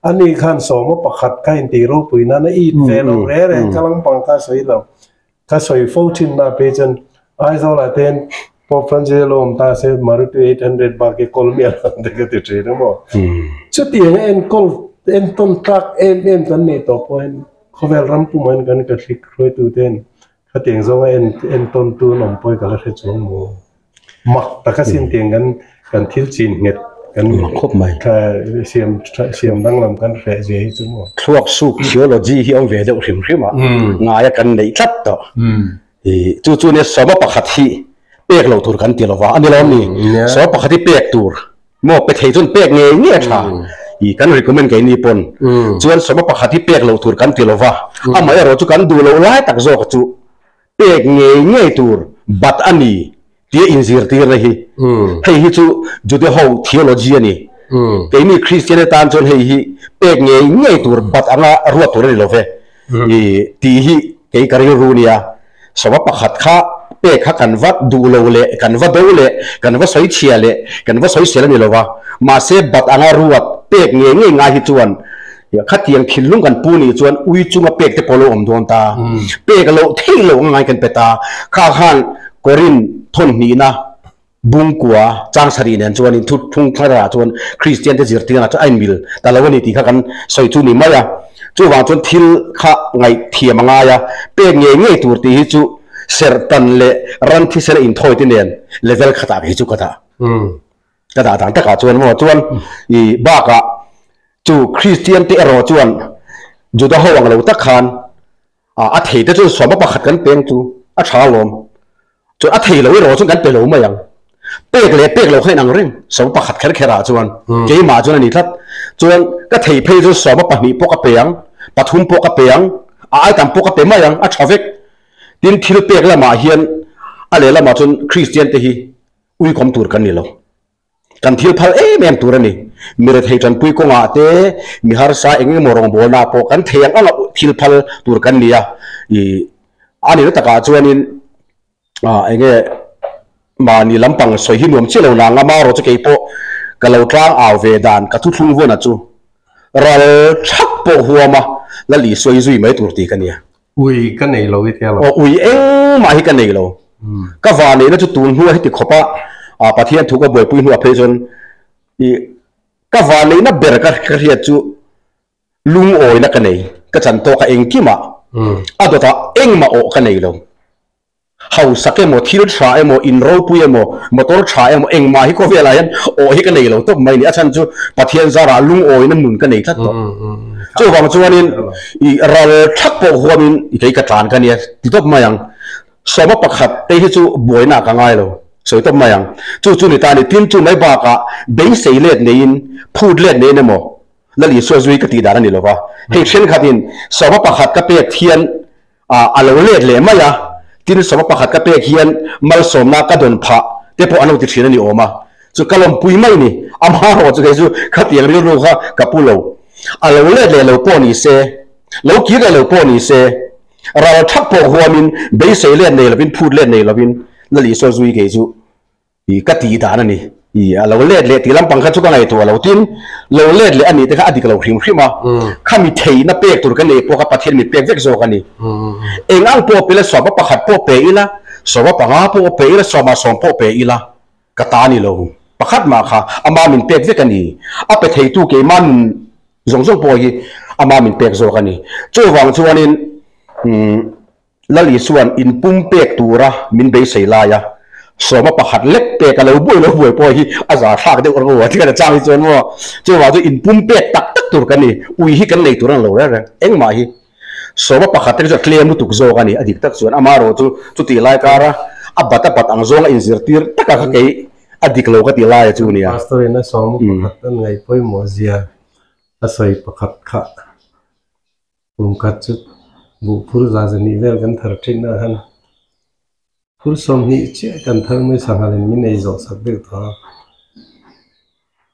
Ani khan sawma pakhat kha intih ropui nan a it ve lo reng reng ka lampang kha a sawi lo. Ka sawi fo thin na phei chuan Aizawl ah te hian Pope Francis a lo awm ta se Maruti 800 bak hi kawl miah lo ang te ka ti thin a maw. Chutiang a enkawl entawn tlak em em kan nih tawh pawh hian khawvel ram pumah hian kan Catholic hruaitu te hian khatiang zawnga en entawn tu an awm pawh hi ka la hre chuang maw. Mak taka sin tiang kan kan thil chin nghet kan khawp mai siam siam danglam kan hreh zia hi chu maw. Thluak suk theology hi awm ve deuh hrim hrim a ngaia kan neih tlat tawh. I chu chu nia sawma pakhat hi pek lo tur kan ti lova a ni lo mi sawma pakhat hi pek tur maw pe thei chuan pek ngei ngei a tha i kan recommend kei ni pawn chuan sawma pakhat hi pek lo tur kan ti lova amaherawh chu kan duh loh lai tak zawk chu Pek ngei ngei tur bat a ni tia inzirtirna hi hei hi chu Jude ho theology a ni. Keini Kristian atan chuan hei hi pek ngei ngei tur bat anga ruat tur a ni lo ve tih hi kei ka rilru nia. Sawma pakhat kha pek kha kan va duh lo leh kan va do leh kan va sawi chhia leh kan va sawi sel a ni lo va. Mahse bat anga ruat pek ngei ngei ngai hi chuan Khatiang thinlung kan pu nih chuan ui chunga pek te pawh lo awm dawn ta. Pek loh theih loh ang ngai kan pe ta. Kha khan Korin thawn hnihna bungkua chang sarih nen chuanin thu phung thlarah chuan Kristian te zirtirna chu a inmil ta lo a ni tih kha kan sawi chu ni mai a. Chuvang chuan thil kha ngaihthiam a ngai a, pek ngei ngei tur tih hi chu serhtan leh ran thisena inthawi te nen level khatah hi chu ka dah. Ka dah dan takah chuan maw chuan i bakah chu Kristian te erawh chuan Juda ho ang lo tak khan a thei te chuan sawma pakhat kan peng chu a tha alawm. Chuan a thei lo erawh chuan kan pe lo mai ang. Pek leh pek lo kha inang reng sawma pakhat kher kher ah chuan keimah chuan a ni tlat. Chuan ka thei phei chu sawma pahnih pawh ka pe ang, pathum pawh ka pe ang, a ai tam pawh ka pe mai ang, a tha vek. Tin thil pek lamah hian a lehlamah chuan Kristian te hi Uikawm tur kan ni lo. Kan thil phal em em tur a ni. Mi rethei tanpui kawngah te, mi harsa eng emaw rawngbawlna pawh kan thei ang anga thil phal tur kan ni a. I a nihna takah chuanin ah eng nge mahni lampang sawi hi nuam chiah lo nang a, marawh chu kei pawh ka lo tlang au ve dan ka thuthlung vawn a chu ral thak pawh huam a, Lal Isua i zui mai tur tih ka nia. Ui ka nei lo i tia lo. Aw ui engmah hi ka nei lo. Ka va neihna chu tun hnua heti khawpa Pathian thu ka buaipui hnuah phei chuan i ka va neihna ber ka hriat chu lungawina ka nei. Ka chan tawk a engkimah a dawtah engmah awh ka nei lo. Hausak emaw, thil tha emaw, in ropui emaw, motor tha emaw, engmah hi khawvelah hian awh hi ka nei lo tawp mai ni. A chhan chu Pathian zarah lungawina nun ka nei tlat tawh. Chuvang chuanin i ral thak pawh huamin i kei ka tlan ka nia ti tawp mai ang. Sawma pakhat te hi chu buaina ka ngai lo sawi tawp mai ang. Chu chu ni ta a ni. Tin chu mai bakah beisei let neiin, phut let neiin emaw Lal Isua zui ka tih dan a ni lo va. Hei thenkhatin sawma pakhat ka pek thian a lo let leh mai a, tin sawma pakhat ka pek hian malsawmna ka dawn phah te pawh an lo ti thin a ni awm a, chu ka lawmpui mai ni, amaherawh chu kei chu khatiang rilru kha ka pu lo, a lo let leh lo pawh ni se, lo kir leh lo pawh ni se, ral thak pawh huamin beisei let nei lovin phut let nei lovin Lal Isua zui kei chu I ka tih dan a ni. I a lo let leh tih lampang kha chu ka ngaihtuah lo. Tin, lo let leh a nih te kha a dik lo hrim hrim a. Khami theihna pek tur ka neih pawh kha Pathian min pek vek zawk a ni. Eng ang pawh pe ila, sawma pakhat pawh pe ila, sawma panga pawh pe ila, sawma sawm pawh pe ila, ka ta ni lo. Pakhat mah kha ama min pek vek a ni. A pe theitu keimah nun zawng zawng pawh hi ama min pek zawk a ni. Chuvang chuanin, Lal Isua'n in pum pek tura min beisei laia sawma pakhat lek pek a lo buai lo buai pawh hi a za thlak deuh reng a, tikhan a chang hi chuan maw chuvang chu in pum pek tak tak tur kan ni, ui hi kan nei tur a ni lo reng reng engmah hi. Sawma pakhat te chu a tlem lutuk zawk a ni, a dik tak chuan amaherawhchu chutih lai kara a bat a bat ang zawnga inzirtir taka kha kei a dik lo ka tih laia chu nia. Pastor in a sawma pakhat an ngaih pawimawh zia a sawi pakhat kha kum khat chu buh phur za zahnih vel kan thar thin ah khan Phur 20 chiah kan thar mai sanghal in min ei zawh sak deuh tawh a,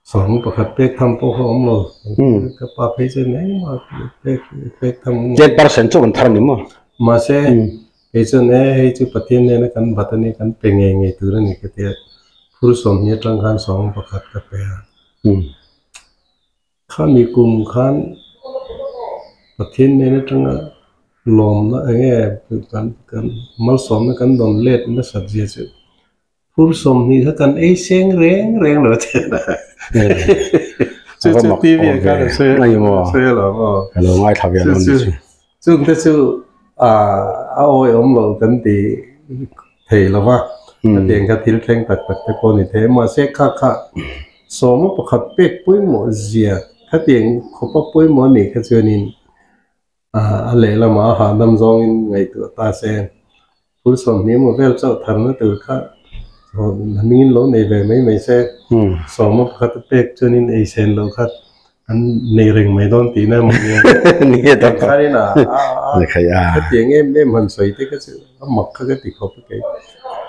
sawmhnih pakhat pek tham pawh kha awm lo, ka pa phei chuan engmah pek pek tham awm lo. 10% chu kan thar a ni maw? Mahse, kei chuan e hei chu Pathian nena kan bat a ni, kan pe ngei ngei tur a ni ka ti a, phur 20 atang khan 11 ka pe a. Khami kum khan Pathian nen atanga lawmna eng nge kan kan malsawmna kan dawn let nasat zia chu phur 20 kha kan ei seng reng reng lo che chu chu TV ah khan a sawi a sawi alawm aw ka lo ngaithla ve alawm chu chungte chu a awihawm lo kan ti thei lo va hetiang kha thil thleng tak tak te pawh a ni thei a mahse kha kha sawma pakhat pek pawimawh zia hetiang khawpa pawimawh a nih kha chuanin a lehlamah a hahdam zawngin ngaihtuah ta se phul 20 emaw vel chauh tharna tur kha hmingin lo nei ve mai mai se sawma pakhat a pek chuanin ei sen loh kha An nei reng mai dawn tihna emaw nia. Ni e tak. Khanin a hetiang em em han sawi te kha chu a mak kha ka ti khawp a kei.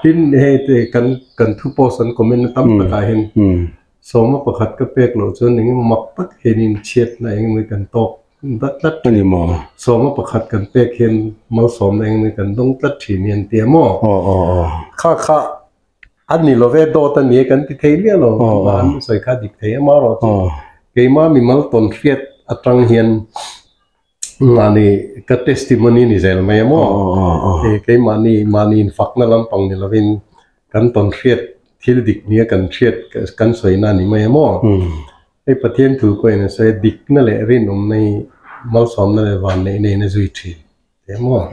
Tin hei te kan kan thu post an comment na tam takah hian sawma pakhat ka pek loh chuan eng emaw mak tak hianin chhiatna eng emaw kan tawk dat tlat thin. Ani maw? Sawma pakhat kan pek hian malsawmna eng emaw kan dawng tlat thin hi an ti a maw? Kha kha A ni lo ve, dawt a ni e kan ti thei miah lo, an sawi kha dik thei em erawh chu keimah mimal tawn hriat atang hian mahni ka testimony ni zel mai a maw? Keimahni mahni infakna lampang ni lovin kan tawn hriat thil dik nia kan hriat kan sawina a ni mai a maw? Hei Pathian thu pawhin a sawi a, dikna leh rinawmna hi malsawmna leh vanneihna in a zui thin. Emaw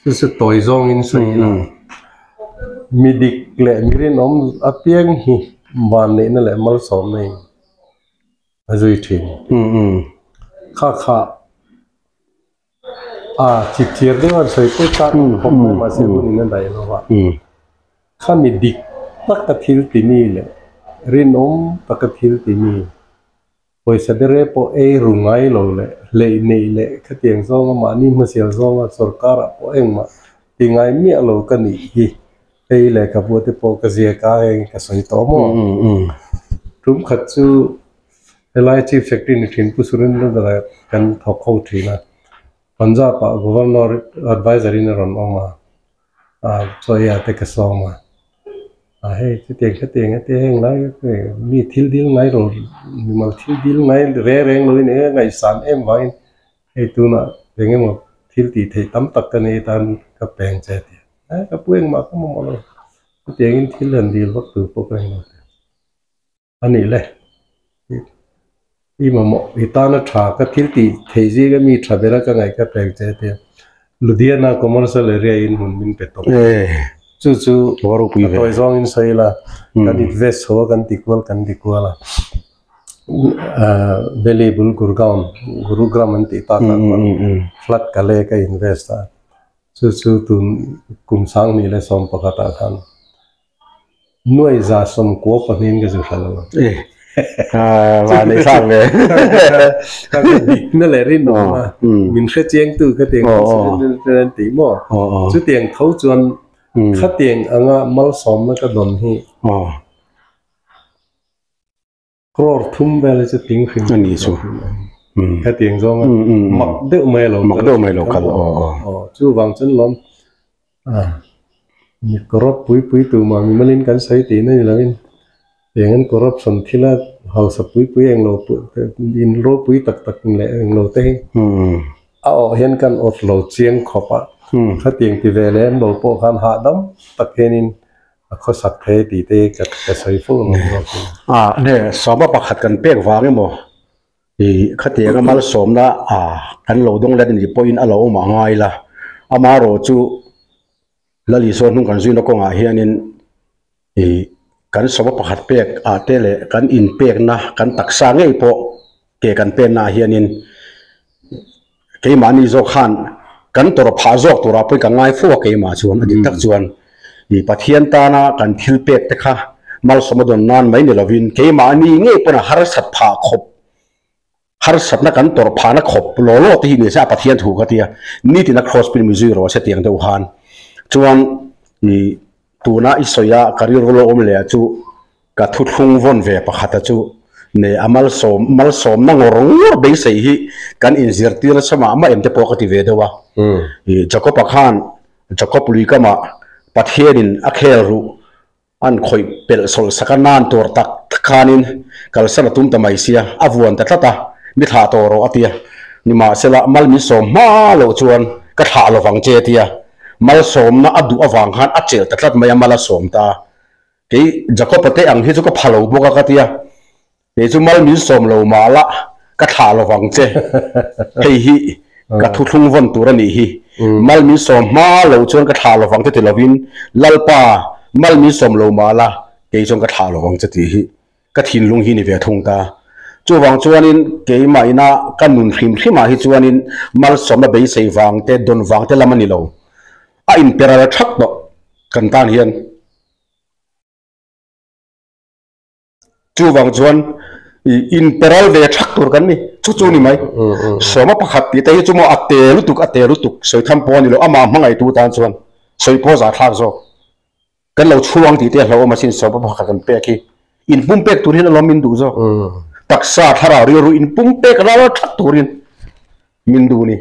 chu chu tawi zawngin sawi ila mi dik leh mi rinawm apiang hi vanneihna leh malsawmna in a zui thin. Kha kha a chipchir deuh a sawi pawh chak khawp mai mahse hun in a daih lo va. Kha mi dik taka thil ti mi leh rinawm taka thil ti mi. Pawisa dere pawh ei ru ngai lo leh hleih neih leh khatiang zawnga mahni hmasial zawnga sorkarah pawh engmah ti ngai miah lo ka nih hi hei lehkhabu te pawh ka ziak a heng ka sawi tawh maw? Tum khat chu helai Chief Secretary ni thin Pu Surendra Dara kan thawk ho thin a, Punjab ah Governor Adviser in a rawn awm a. Chawiah te ka sawm a, a hei chutiang khatiang a tia heng lai mi thil dil ngai lo mimal thil dil ngai reng reng lovin eng a ngaihsan em vangin hei tunah eng emaw thil tih theih tam tak ka nei atan ka peng che a ti a, ka pu engmah ka mamawh lo chutiangin thil han dil vak tur pawh ka englo te. A nih le, i mamawh i tana tha ka thil tih theih zing a mi tha bera ka ngaih ka pek che tia Ludhiana commercial area in hmun min pe tawp. Chu chu a tawi zawngin sawi ila kan invest chho a kan ti kual kan ti kual a Delhi bul Gurgaon Gurugram an tih tak ah khuan flat ka lei ka invest a chu chu tun kum 2011 ah khan Nuai 90 pahnihin ka zu hral ang. Van nei thlak ve. Ka dikna leh rinawm a, min hre chiangtu khatiang an ti maw? Chutiang tho chuan khatiang anga malsawmna ka dawn hi Crore thum vel hi chu tling hrim a ni chu. Hetiang zawng a mak deuh mai lo mak deuh mai lo kal aw aw chu vang chuan lawm a mi corrupt pui pui tu mah mi malin kan sawi tih na ni lovin eng an corruption thila hausa pui pui englo in ropui tak tak leh englo te hi a awh hian kan awt lo chiang khawp a khatiang ti ve leh an lo pawh khan hahdam tak hianin A khawsak thei tih te ka ka sawi fo ang zawk in. A ne sawma pakhat kan pek vang emaw i khatianga malsawmna a kan lo dawng let anih pawhin a lo awm a ngai la. Amaherawh chu Lal Isua hnung kan zuina kawngah hianin i kan sawma pakhat pek ah te leh kan inpekna kan taksa ngei pawh ke kan penna ah hianin. Keimahni zawk khan kan tawrh phah zawk turah pawhin ka ngai fo a keimah chuan a dik tak chuan i Pathian tana kan thil pek te kha malsawm a dawn nan mai ni lovin keimahni ngei pawn a harsat phah khawp harsatna kan tawrh phahna khawp law law te hi ni se a Pathian thu ka tia nitin a cross pin mi zui rawh se tiang deuh khan chuan i tuna i sawi a ka rilru lo awm leh chu Ka thuthlung vawn ve pakhata chu ne a malsawm malsawmna ngawr ngawr beisei hi kan inzirtir nasa mah mah em te pawh ka ti ve deuh a. I Jacob-a khan Jacob lui kamah Pathianin a khel ruh an khawih pelh sawlh sak a nan tur tak tak khanin kalsan a tum ta mai sia, a vuan ta tlat a, mi thlah tawh rawh a ti a. Nimahsela mal min sawm hma loh chuan ka thlah lovang che a ti a. Malsawmna a duh avang khan a chelh ta tlat mai a, mal a sawm ta a. Kei Jacob-a te ang hi chu ka pha lo bawk a ka ti a, kei chu mal min sawm lo mah la ka thlah lo vang che, hei hi ka thuthlung vawn tur a nih hi, mal min sawm hma lo chuan ka thlah lo vang che ti lovin Lalpa mal min sawm lo mah la kei chuan ka thlah lo vang che tih hi ka thinlung hi ni ve thung ta. Chuvang chuanin keimah ina ka nun hrim hrimah hi chuanin malsawmna beisei vang te dawn vang te lam a ni lo, a inperal thak tawh kan tan hian. Chuvang chuan inperal ve thak tur kan ni, chu chu ni mai. Sawma pakhat tih te hi chu maw a te lutuk, a te lutuk, sawi tham pawh a ni lo, amah hmangaihtu tan chuan sawi pawh zah thlak zawk. Kan lo chhuang tih te a hlauhawm asin sawma pakhat kan pek hi. Inpumpek tur hian alawm min duh zawk. Taksa thlarau rilru inpumpek ral thak turin min duh ni.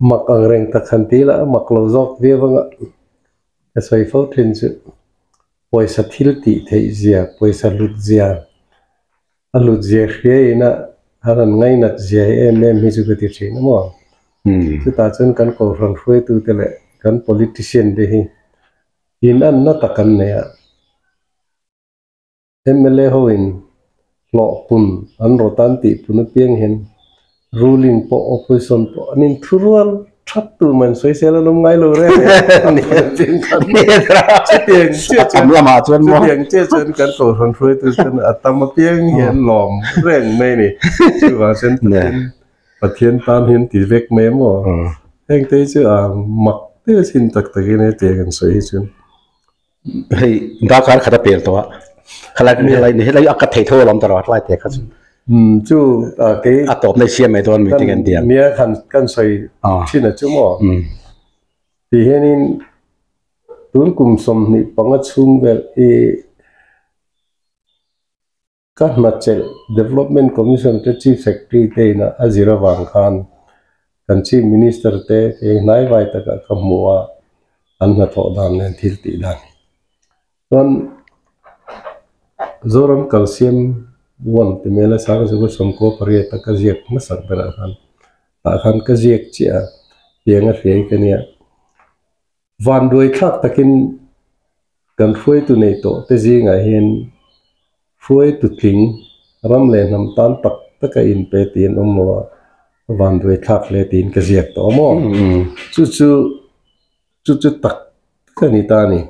Mak ang reng tak han ti la, mak lo zawk viau anga ka sawi fo thin chu pawisa thil tih theih zia, pawisa hlut zia, a hlut zia hria ina a rawn ngainat zia hi em em hi chu ka ti thin a maw. Chutah chuan kan kohhran hruaitute leh kan politician te hi inanna tak an nei a. Mla ho in hlawh pun an rawt an tih pun apiang hian ruling pawh opposition pawh an in thu rual that tur man sawisel an awm ngai lo reng chutiang chiah chuan chutiang chiah chuan kan kohhran hruaitu chuan a tam apiang hian lawm reng mai a ni. Chuvang chuan Pathian tan hian ti vek mai maw? Heng te hi chu a mak deuh asin tak takin hetiang an sawi hi chuan. Hei darkar khat a pel tawh a khalai helai helai a ka thei tho alawm ta rawh tlai te kha chu chu kei a tawp nei siam mai dawn meeting an tiang nia khan kan sawi thin a chu maw ti hianin tun kum 25 chhung vel i Ka hnachelh Development Commission te Chief Secretary te ina a zir avang khan kan Chief Minister te kei hnai vai takah ka hmu a, an hnathawh dan nen thil tih dan. Chuan Zoram Kalsiam One ti mela Sangzuka Sawmkaw pariat a ka ziak hmasak berah khan tah khan ka ziak chiah a, tiang a hriai ka nia. Vanduai thlak takin kan hruaitu nei tawh te zingah hian hruaitu tling ram leh hnam tan tak taka inpe tih an awm lo a, vanduai thlak hle tiin ka ziak tawh a maw? Chu chu chu chu tak tak a ni ta a ni.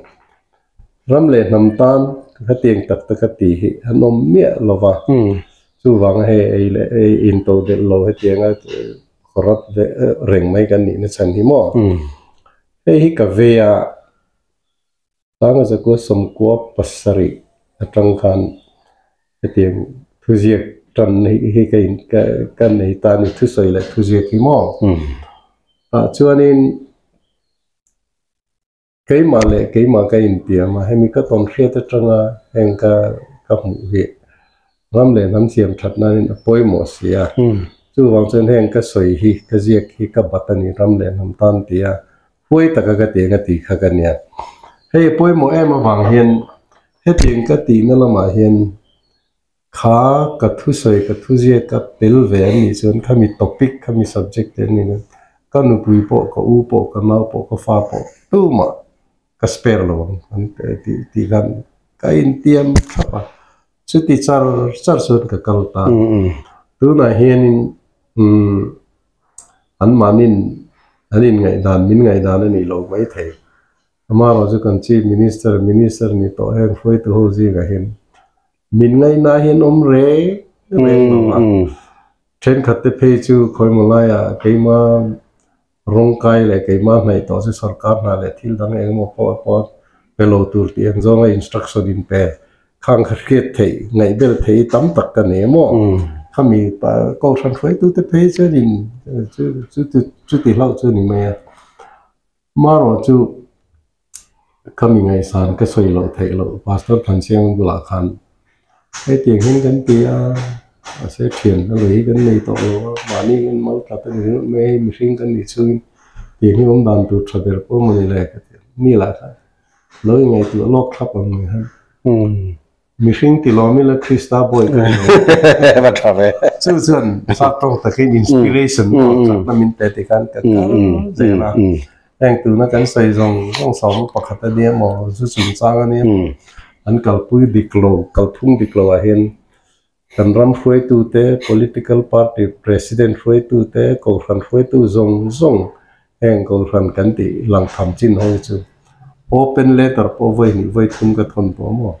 Ram leh hnam tan hetiang tak taka tih hi an awm miah lo va, chuvanga hei ei leh ei intodelh lo hetianga Corrupt ve reng mai kan nih na chhan hi maw? Hei hi ka vei a, Sanga Zakua Sawmkua pasarih atang khan hetiang thuziak tan hi ka in ka nei ta a ni, thusawi leh thuziak hi maw? Tah chuanin Keimah leh keimah ka intiam a, hemi ka tawn hriat atanga heng ka ka hmuh hi ram leh hnam siam that nanin a pawimawh si a. Chuvang chuan heng ka sawi hi, ka ziak hi ka bat a ni ram leh hnam tan ti a, huai taka ka ti ang a tih kha ka nia. Hei a pawimawh em avang hian hetiang ka tihna lamah hian kha ka thusawi ka thuziak ka tel ve an nih chuan khami topic khami subject te an nih chuan ka nupui pawh ka u pawh ka nau pawh ka fa pawh tumah ka spare lo ang an tih tih khan ka intiam thlap a chuti char char chuan ka kal ta tunah hianin umm an mahnin an inngaihdan min ngaihdan a nih loh maithei. Amaherawh chu kan Chief Minister, Minister ni tawh heng hruaitu ho zingah hian min ngaihna hian awm reng reng lo a. Thenkhat te phei chu khawimaw laiah keima rawng kai leh keima hnaih tawh chu sorkar hna leh thil dang engemaw pawh a pawh pe lo tur tih ang zawnga instruction in pe khang kha hriat theih ngaih bel theih hi tam tak ka nei a maw? Khami kohhran hruaitute phei chuanin chuti hlauh chu a ni mai a. Marawh chu ka mi ngaihsan ka sawi loh theih loh Pastor Thansianga bulah khan hetiang hian kan ti a, mahse thian a lui hi kan nei tawh lo a, mahni hian mal tlat a ni ringawt mai a, hei mihring kan nih chungin tiang hi awm dan tur tha ber pawh maw ni le ka ti a, mi lah khan lo ingaihtuah lawk thlap ang mai khan. Mihring ti lawm ila Krista bawi ka ni lo. Va tha ve. Chu chuan sap tawng takin inspiration pawh chakna min pe ti khan ka kal zel a. Heng tuna kan sawi zawng zawng sawm pakhat a nia maw, zu chungchang a nia maw, an kalpui dik lo, kalphung dik lo ah hian kan ram hruaitute, political party president hruaitute, kohhran hruaitu zawng zawng Heng Kohhran kan tih lang tham chin ho hi chu open letter pawh vawi hnih vawi thum ka thawn tawh maw?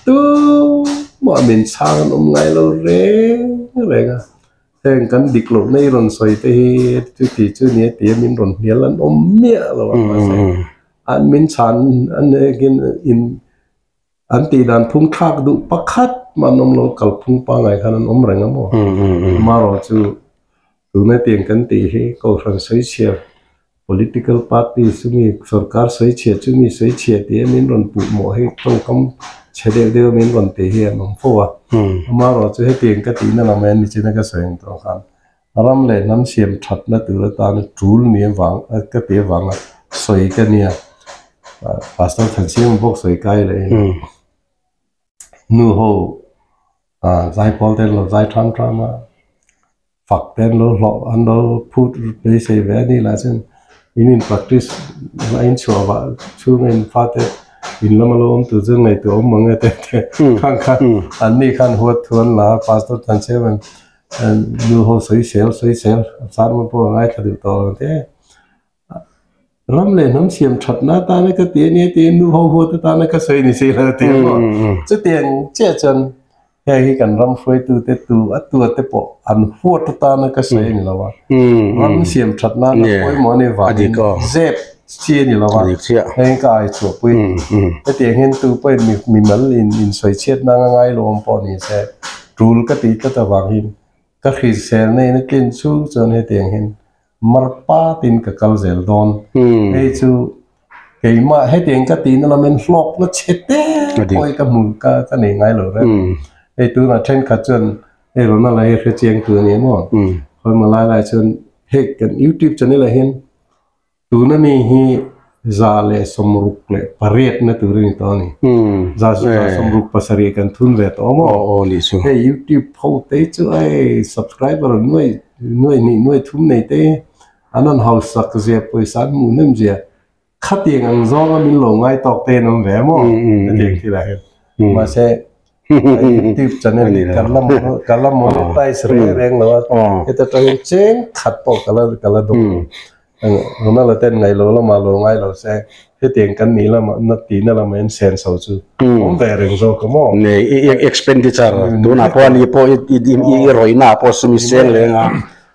Tumah min chhang an awm ngai lo reng reng a, heng kan dik loh na i rawn sawi te hi chuti chu nia tia min rawn hnial an awm miah lo a mahse an min chhan an ekin in an tih dan phung thlak duh pakhat mah an awm lo kalphung pangngai khan an awm reng a maw? Amaherawhchu chu Tuna tiang kan tih hi Kohhran sawichhia, political party chumi, sorkar sawichhia chumi sawichhia tih a min rawn puh mawh hi tawngkam chhe deuh deuh a min rawn tih hi an awm fo a. Amaherawhchu chu hetiang ka tihna lam hian nichina ka sawi ang tawh khan ram leh hnam siam thatna tur atana tul ni avang ka tih avanga sawi ka nia. Pastor Thansiama bawk sawi kai leh in nu ho Zaipawl te an lo zai tham tham a, fak te an lo hlawh an lo phut beisei ve a ni lah chuan in in practice a in chhuah vah chhung a in fate in lama lo awm tur chuan ngaihtuah awm mang e te te khang khan an ni khan huat thu an la a pastor tan che chuan nu ho sawi sel sawi sel sermon pawh a ngaithla duh tawh lo te. Ram leh hnam siam thatna atana ka ti a nia tiin nu ho huat atana ka sawi ni si lo ti a maw? Chutiang chiah chuan heng hi kan ram hruaitute tu a tua te pawh an huat atana ka sawi a ni lo a, ram siam thatna na pawimawh a ni vangin zep chi a ni lo a, heng ka ai chhuahpui hetiang hian tu pawhin mimal in insawi chhiatna anga ngai lo awm pawh ni se tul ka tih tlat avangin ka hriselna in a tlin chhung chuan hetiang hian Mar patin ka kal zel dawn. Hei chu keimah hetiang ka tihna lamin hlawkna chhe te pawh hi ka hmu ka ka nei ngai lo reng. Hei tunah thenkhat chuan hei Ronald-a hi hre chiang tu a ni maw? Khawimaw lai lai chuan hei kan youtube channel ah hian tuna mi hi 168 na tur a ni tawh a ni. 167 kan thun ve tawh maw? Hei youtube ho te chu hei subscriber nuai Nuai hnih nuai thum nei te an an hausak zia pawisa an hmuh hnem zia khatiang ang zawnga min lo ngai tawk te an awm ve maw hetiang thil ah hian mahse youtube channel hi ka la ka la monetize reng reng lo a heta tangin cheng khat pawh ka la ka la dawng lo Ronaldo ten ngaih lo lamah lo ngai lo se hetiang kan nih lamah na tihna lamah hian senso chu awm ve reng zawk a maw? Nei i expenditure tunah pawh ani pawh i i rawihna ah pawh sum i seng leng a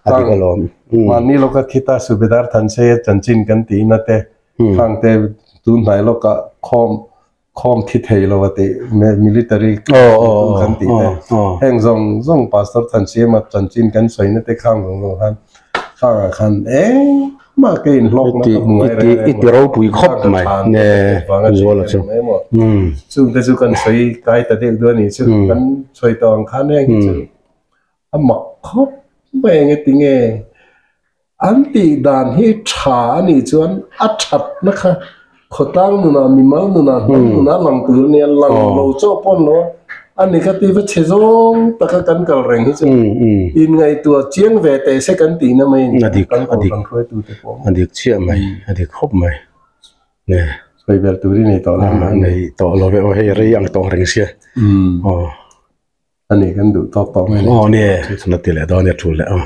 a dik alawm. Mahni lawka khita Subedar Thanseia chanchin kan tihna te khang te tun hnai lawkah khawm khawm thi thei lo a tih military kan tih te heng zawng zawng pastor Thansiama chanchin kan sawina te khang zawng zawng khan khangah khan engmah ka inhlawkna ka hmu ngai reng reng i ti ropui khawp mai ne zuala chu chung te chu kan sawi kai ta deuh duh a nih chu kan sawi tawh ang khan heng hi chu a mak khawp mai eng tinge An tih dan hi tha a nih chuan a thatna kha khawtlang nunah, mimal nunah, hnam nunah lang tur a nia, lang lo chauh pawh an lo a, a ni kha ti va chhe zawng taka kan kal reng hi chu inngaihtuah chiang ve teh se kan tihna mai a ni, kan kohhran hruaitute pawh. A dik chiah mai, a dik khawp mai. Nge. Sawi ber tur i nei tawh lo. Nei tawh lo ve aw, hei rei ang tawh reng sia. Aw. A ni kan duh tawk tawh mai. Aw ni e, na ti leh dawn e, a tul leh aw.